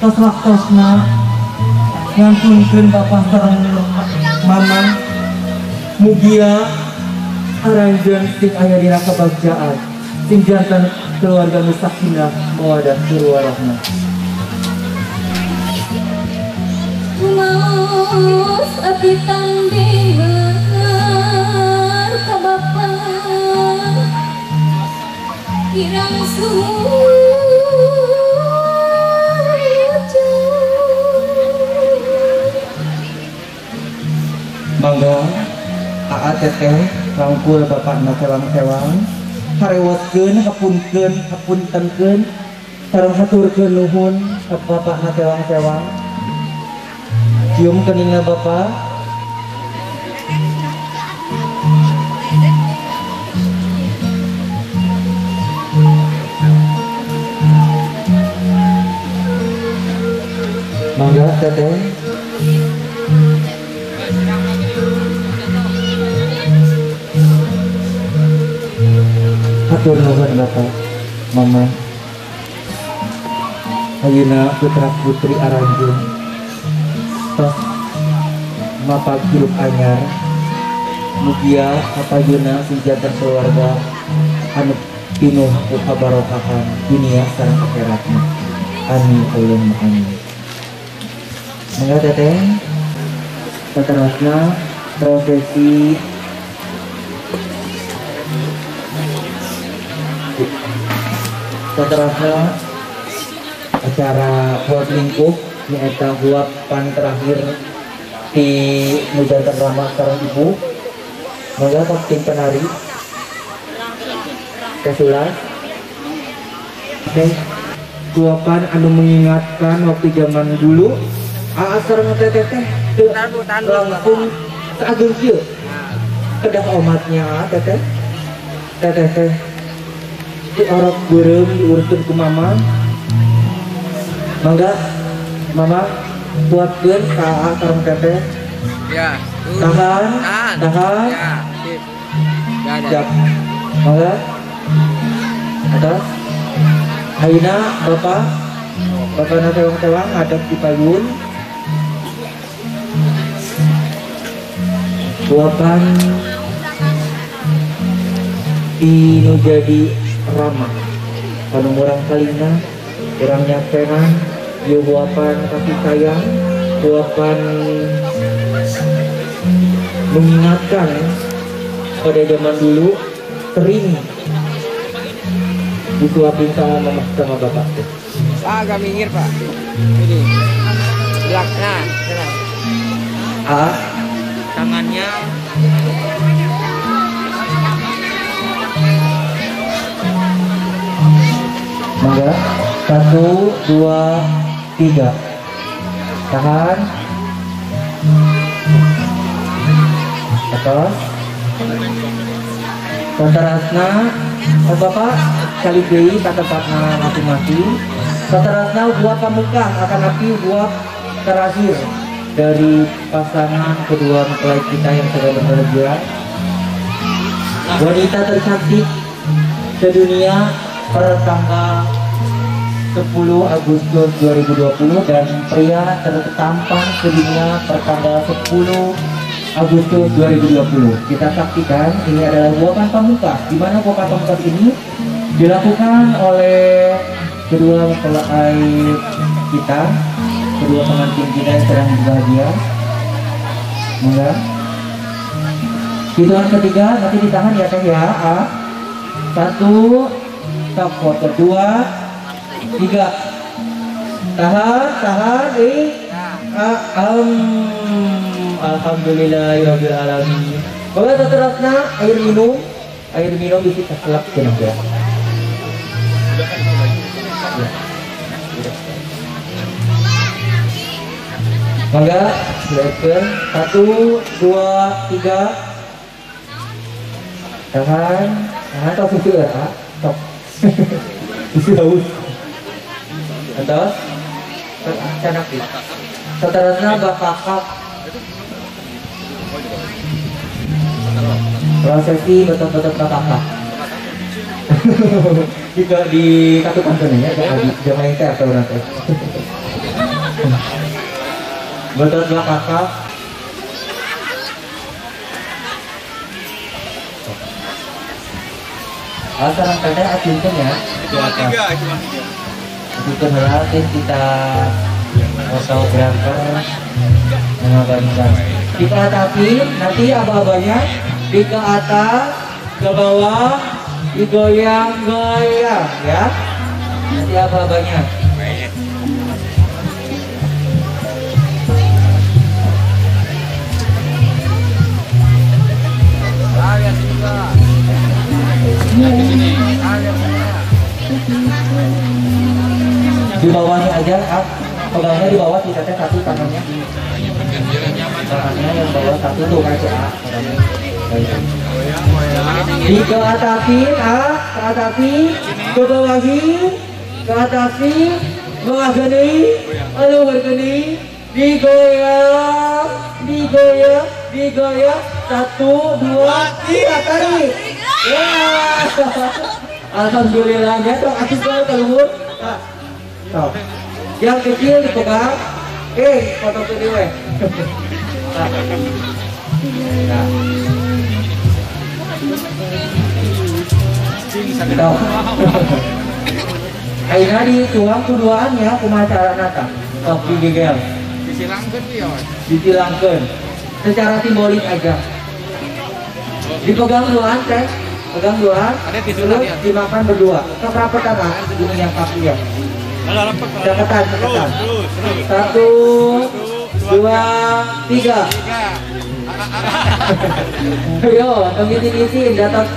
tos waktosna ngantunkeun bapak sareng mama, mugia aranjeun sing aya dina kabagjaan, sing janten keluarga nu sakinah mawadah warahmah. Maos abdi tandingan ka bapa kirang sujud. Mangga aa teteh rangkul bapakna sewang-sewang, Harewotkeun, hapunkeun, hapuntenkeun, sareng haturkeun nuhun ka bapakna sewang-sewang. Cium keningna bapak. Mangga teteh. Hatur nuhun bapak, mama. Ayeuna putra putri aranjeun tos mapag hirup anyar. Mugia kapayuna sing janten keluarga anu pinuh ku kabarokahan dunia sareng akhiratna. Amin Allahumma amin. Mangga teteh. Seterusnya prosesi seterusnya acara buat lingkup nyaeta huapan terakhir di nu janten rama sareng ibu. Mangga tos tim penari Kesulas teh huapan anu mengingatkan waktu zaman dulu aa sareng teteh teh langsung saageng kieu kedah omatnya teteh teteh teh diorok beureum diurutkeun ku mama. Mangga mama buatkeun ka aa sareng teteh. Ya, tahan, tahan. Ya, sip. Ya, siap. Mangga. Atas. Ayeuna bapak, bapakna tewang-tewang ngadep di payun. Huapan inu jadi ramah anu murang kalina urang nyakenan ieu huapan kasih sayang, huapan mengingatkan pada zaman dulu sering disuapin sama mama sama bapak tuh. Ah, agak minggir pak. Ini belakang. Ah, tangannya. Mangga, 1, 2, 3. Tahan. Atas. Saterasna, bapak salib deui ka tempatna masing-masing. Saterasna buat pamungkas akan api buat terakhir dari pasangan kedua mempelai kita yang sedang berbahagia. Wanita tercantik sedunia per tanggal 10 Agustus 2020 dan pria tertampan sedunia per tanggal 10 Agustus 2020. Kita saksikan ini adalah huapan pamungkas, di mana huapan pamungkas ini dilakukan oleh kedua mempelai kita, kedua pengantin kita yang sedang berbahagia. Mangga. Hitungan ketiga nanti ditahan ya teh ya. A. 1, stop, foto 2, 3. Tahan, tahan, A, alhamdulillahirabbil alamin. Bapak seterusnya air minum bisa keselak cenah ya. Mangga, silakan. 1, 2, 3. Tahan, tahan atau susu ya, top. Susu haus. Atau canak. Seterusnya bapak prosesi betul-betul bapak. Jika di katukan ya, jangan main teh atau nanti. Betul bapak. Asal teteh acungkeun ya. Cuma tiga. Acungkeun heula kita fotografer mengabadikan. Kita atapin nanti aba-abanya di ke atas, ke bawah, digoyang-goyang ya. Nanti aba-abanya. Ah, ya. Di bawahnya aja, ah. Pegangnya di bawah, si teteh satu tangannya. Tangannya yang bawah satu tuh kan si A. Di ke atasin, A, ke atasin, ke bawahi, ke atasin, bawah gini, aduh gini, digoyang, digoyang, digoyang, 1, 2, 3, tarik. Ya. Alhamdulillahnya tuh aku keluar. Nah. Yang kecil dipegang, foto video. Nah. Nah. Ayeuna dituang kuduaan ya kumaha carana tah? Sok digegel. Disilangkeun ieu. Disilangkeun. Secara simbolis aja. Dipegang duaan teh, pegang duaan. Terus dimakan berdua. Sok rapetan ah, gini yang kaki ya. Caketan, caketan. 1, 2, 3. Ayo, tong ngisi-ngisi, datang.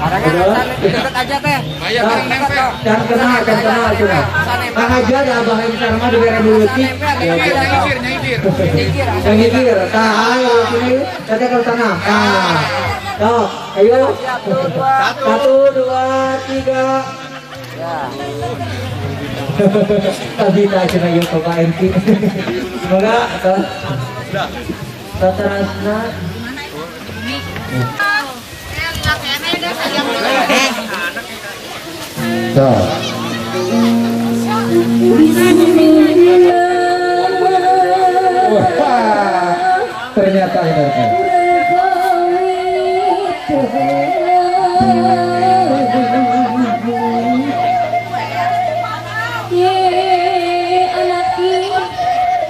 Barengan, deket aja teh. Jangan kena, jangan kena, cuma. Kang aja ada abah yang sarma di daerah leutik. Yang ngikir, tah, ayo sini, teteh ke sana. Tah. Tuh, ayo. 1, 2, 3. Ya. Tadi tak cina yuk ke Pak RT. Semoga Tatarasna. Wah, ternyata ini. Ye anak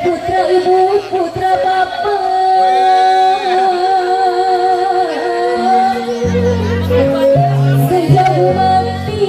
putra ibu putra bapak sejauh mati.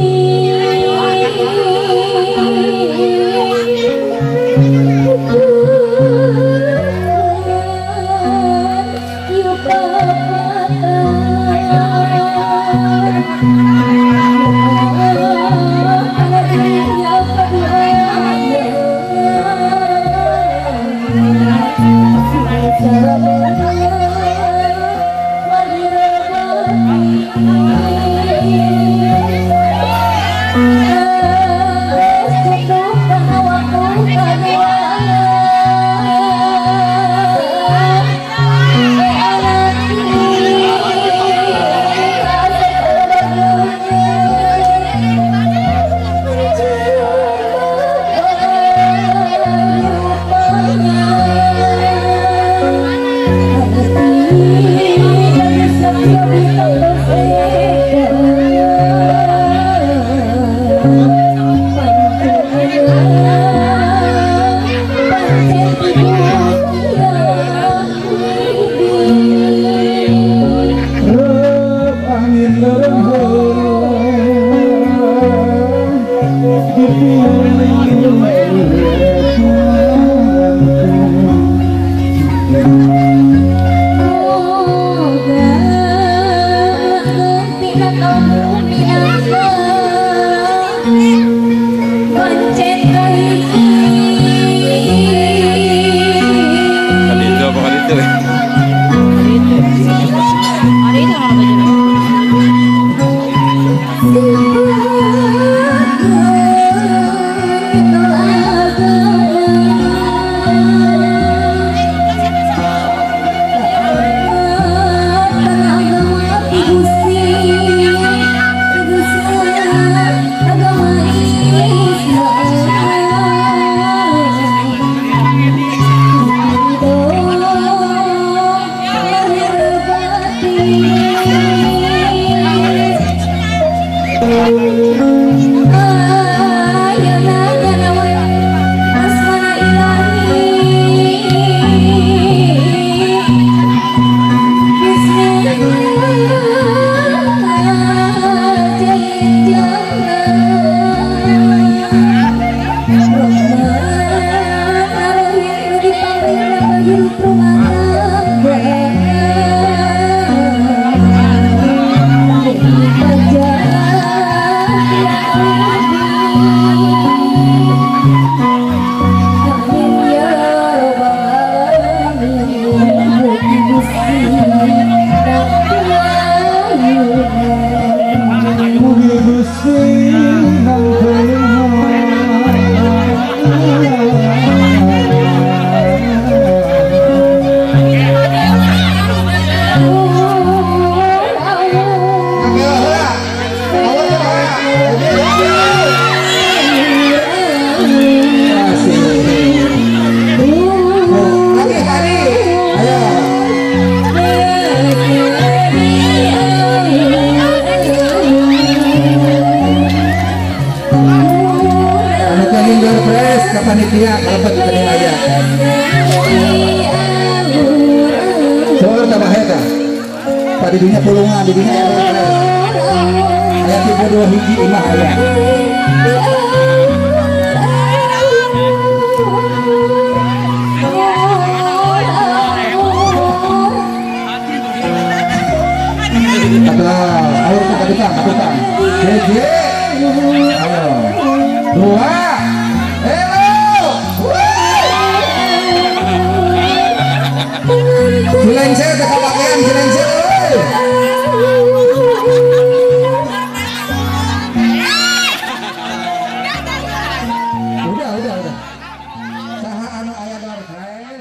Didinya pulungan, didinya RW. Aya tipe 2 hiji imah aya. Ayo kita tukang, tukang. Hiji, ayo. 2, hello. Silencer ke pakaian, silencer. Udah. Saha anu aya door prize.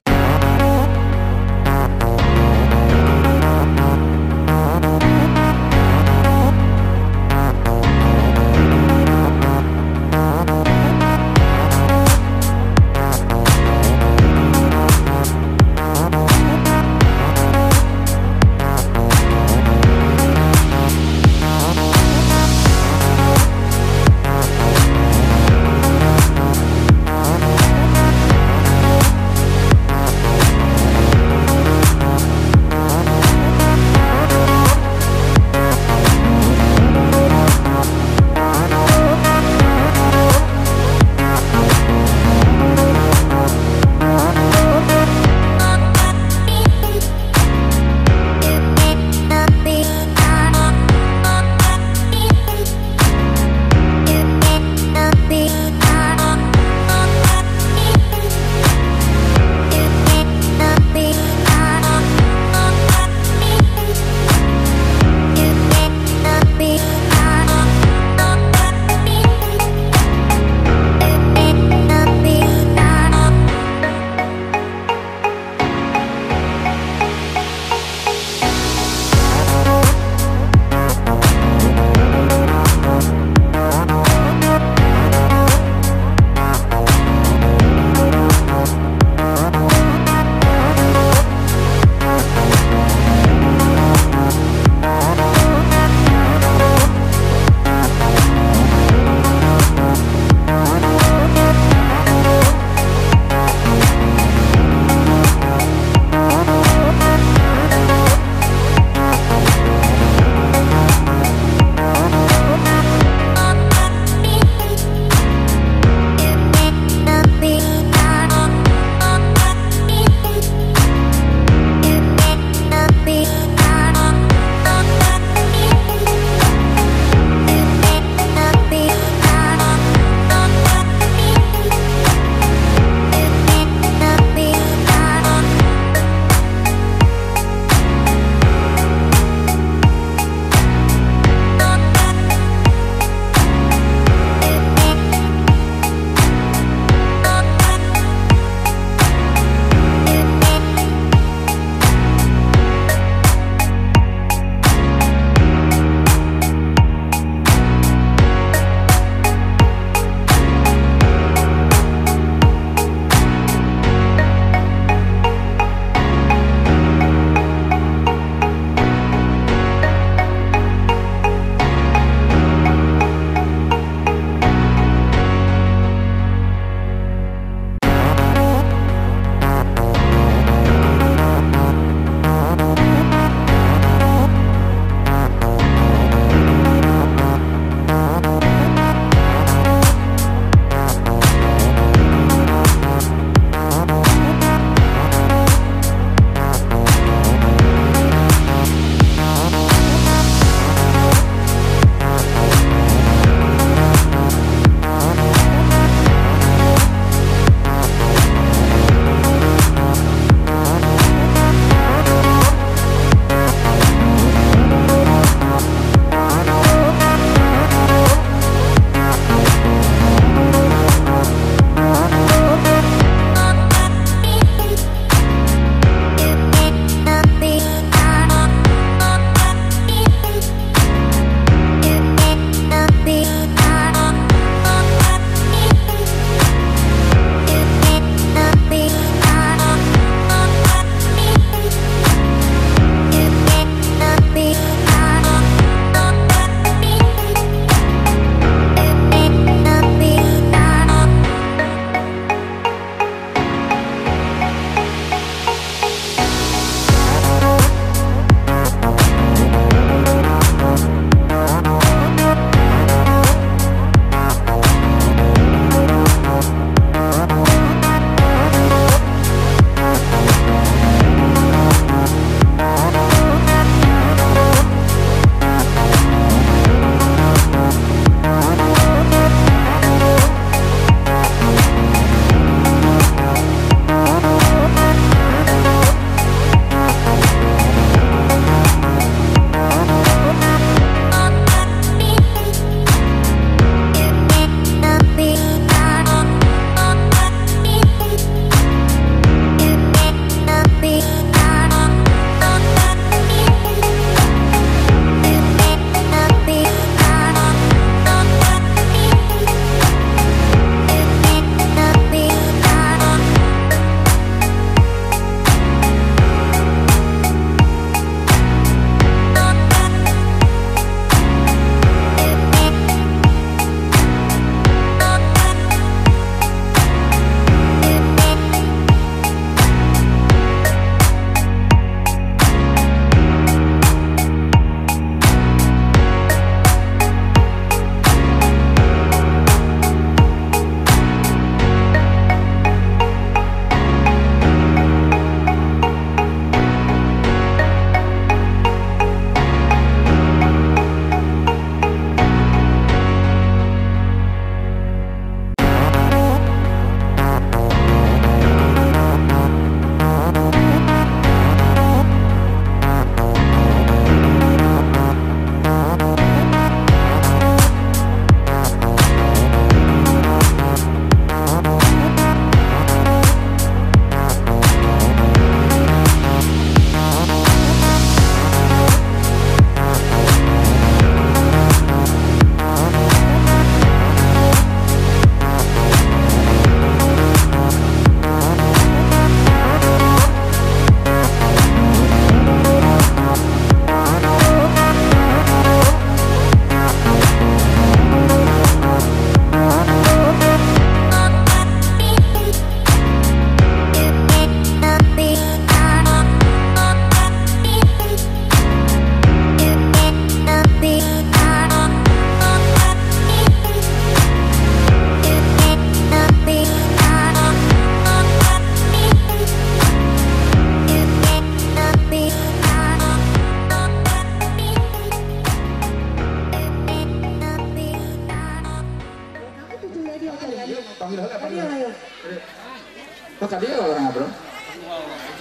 Sok ka dieu orang ngobrol.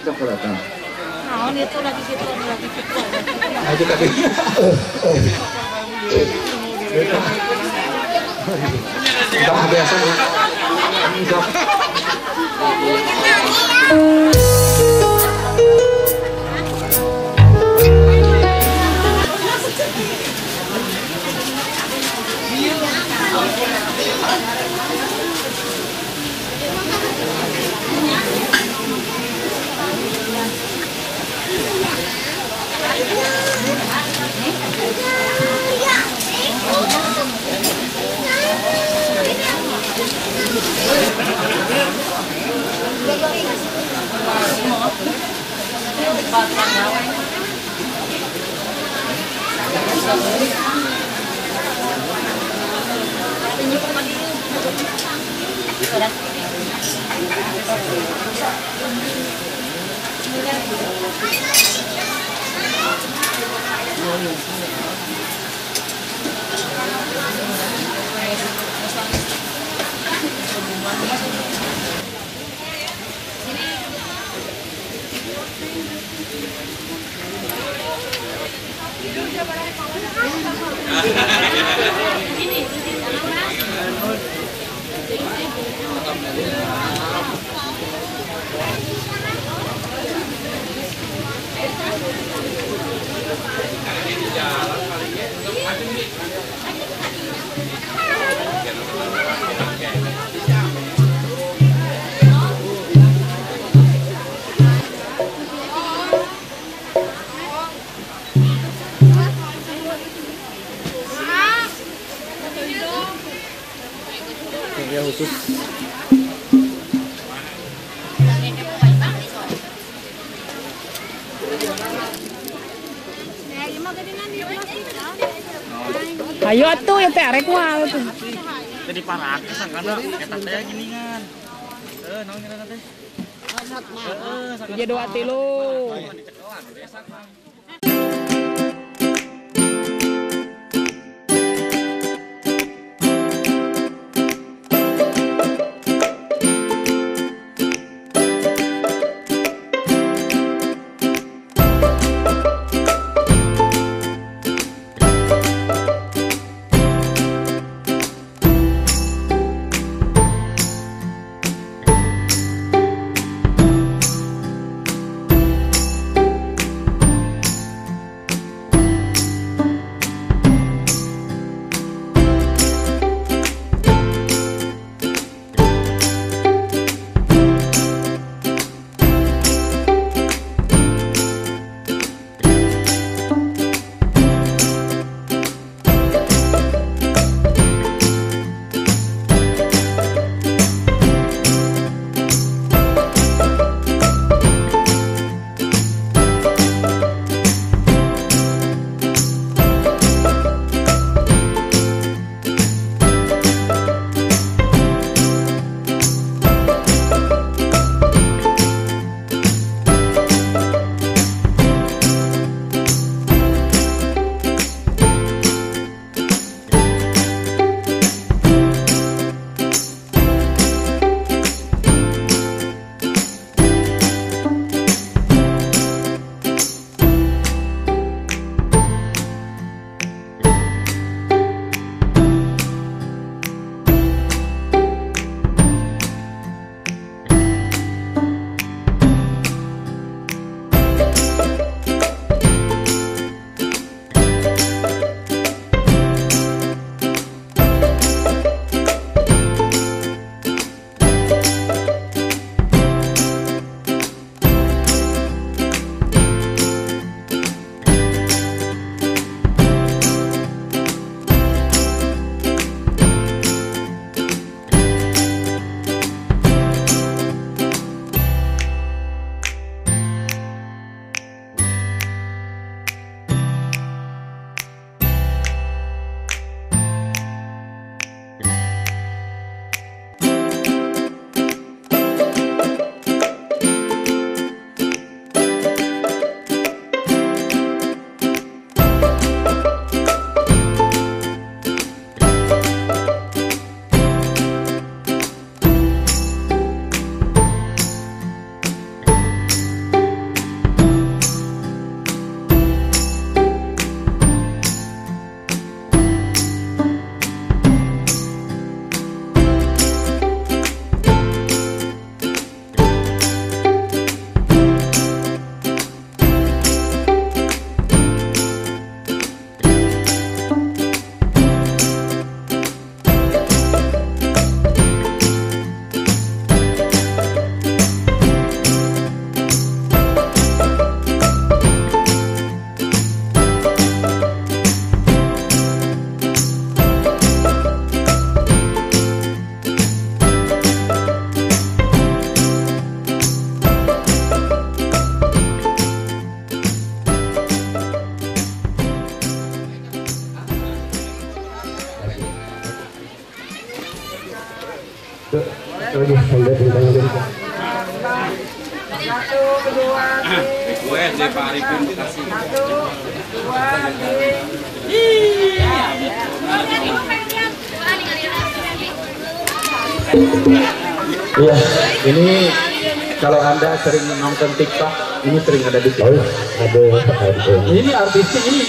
Sok datang. Naon itu lagi gitu, lagi gitu. Ayo tadi. Udah biasa. Sok. Ya khusus. Ayo atuh ya teh arek mah atuh. Jadi parah sangkana eta teh giningan. Heuh naon ngaranna teh? Hiji 2 3. Request dari Pak Arifin Bekasi. 1, 2, 3. Iya, ini kalau Anda sering nonton TikTok, ini sering ada di TikTok. Ada. Ini artisnya ini.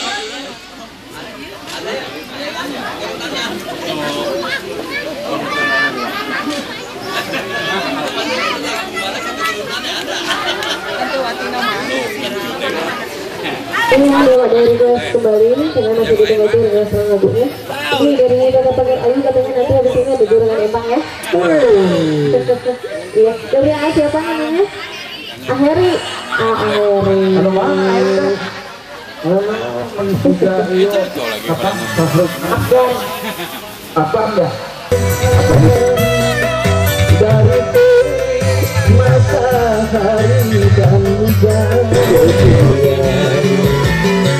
Ini ada request kembali karena masih ditunggu request lagunya. Ini dari Kakak Panggil Ayu katanya nanti habis ini ada gorengan empang ya. Iya, dari siapa namanya? Aheri. Aheri. Halo, Bang. Sudah iya. Apa? Apa enggak? Dari matahari dan hujan,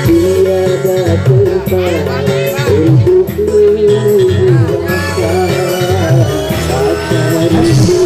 tiada tempat untuk menunggu rasa pacarmu.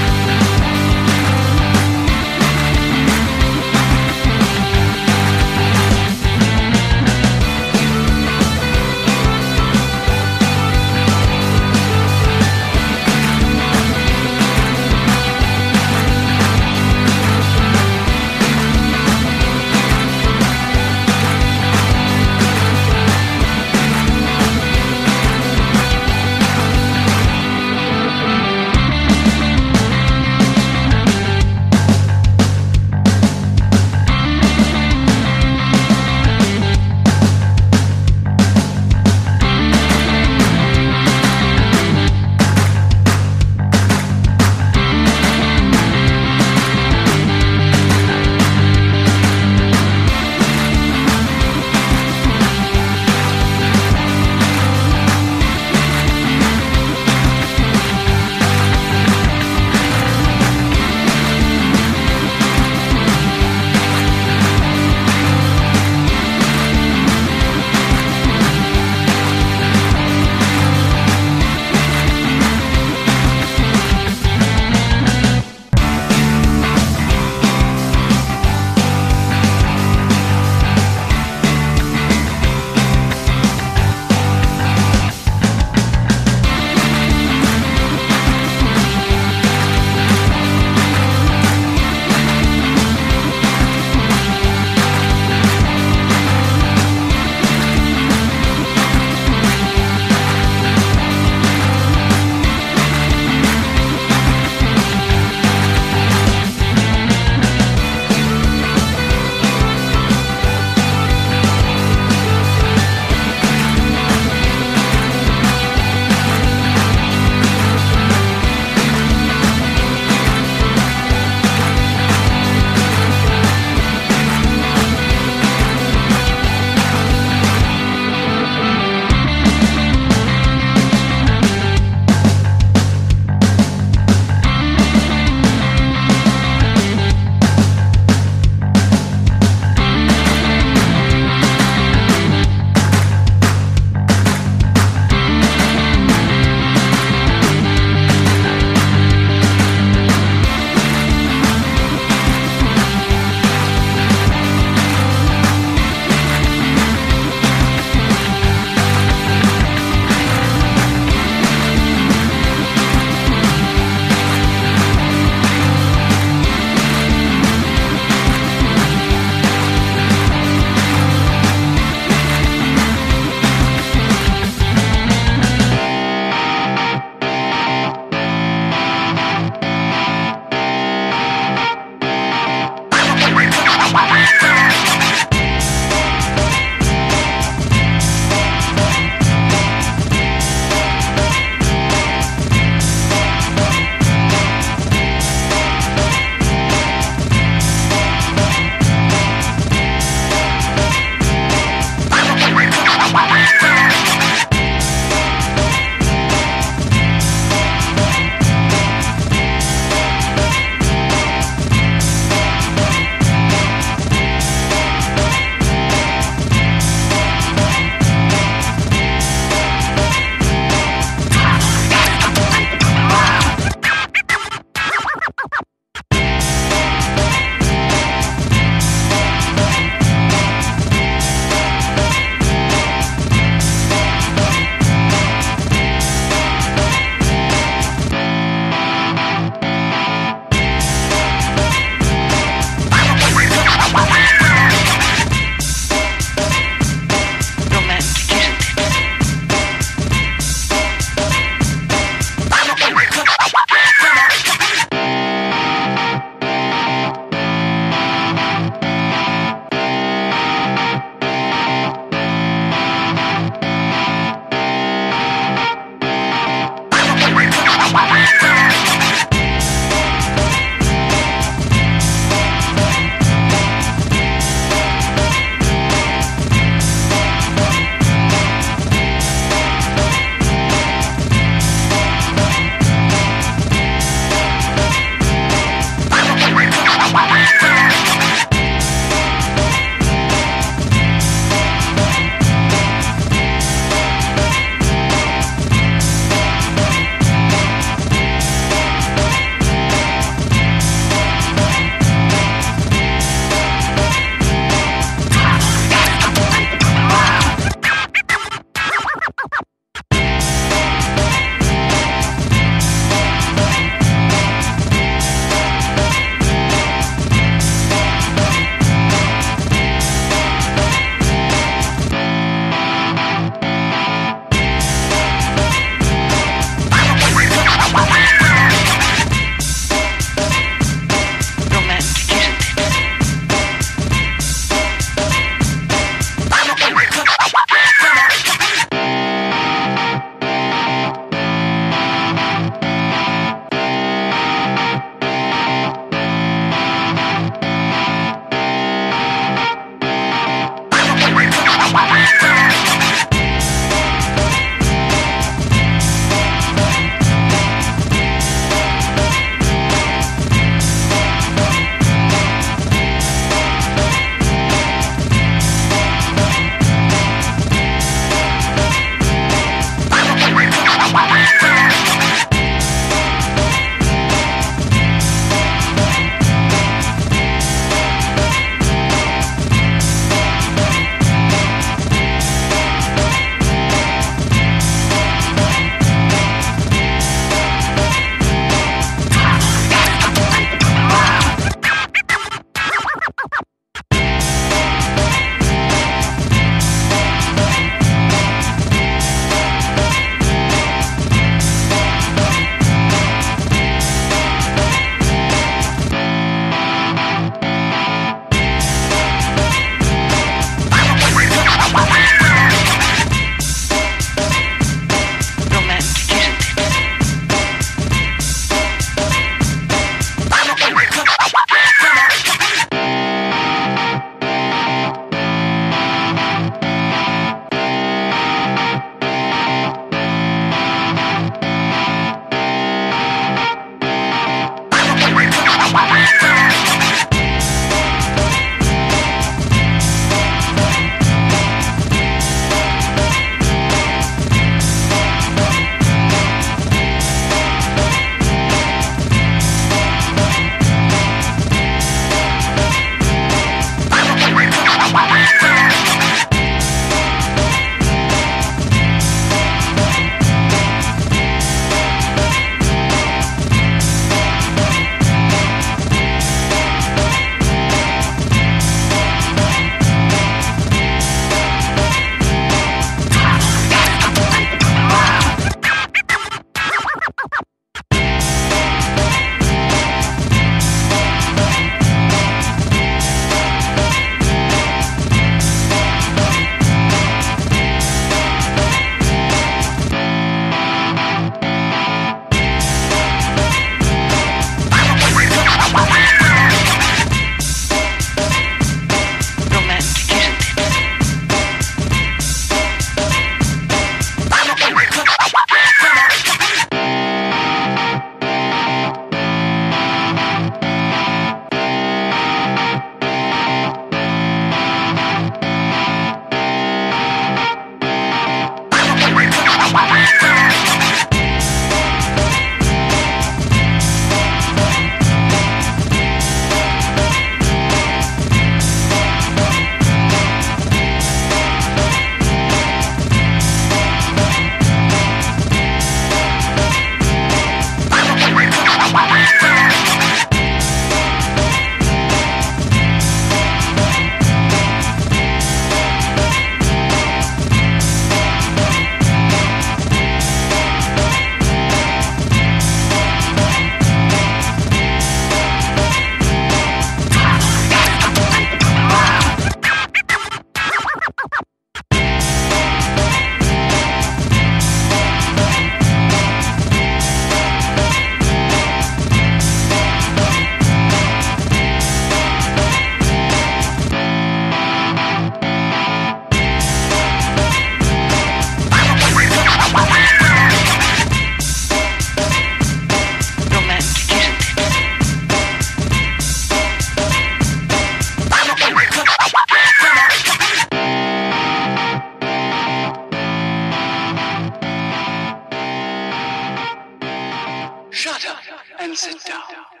Shut up and sit down.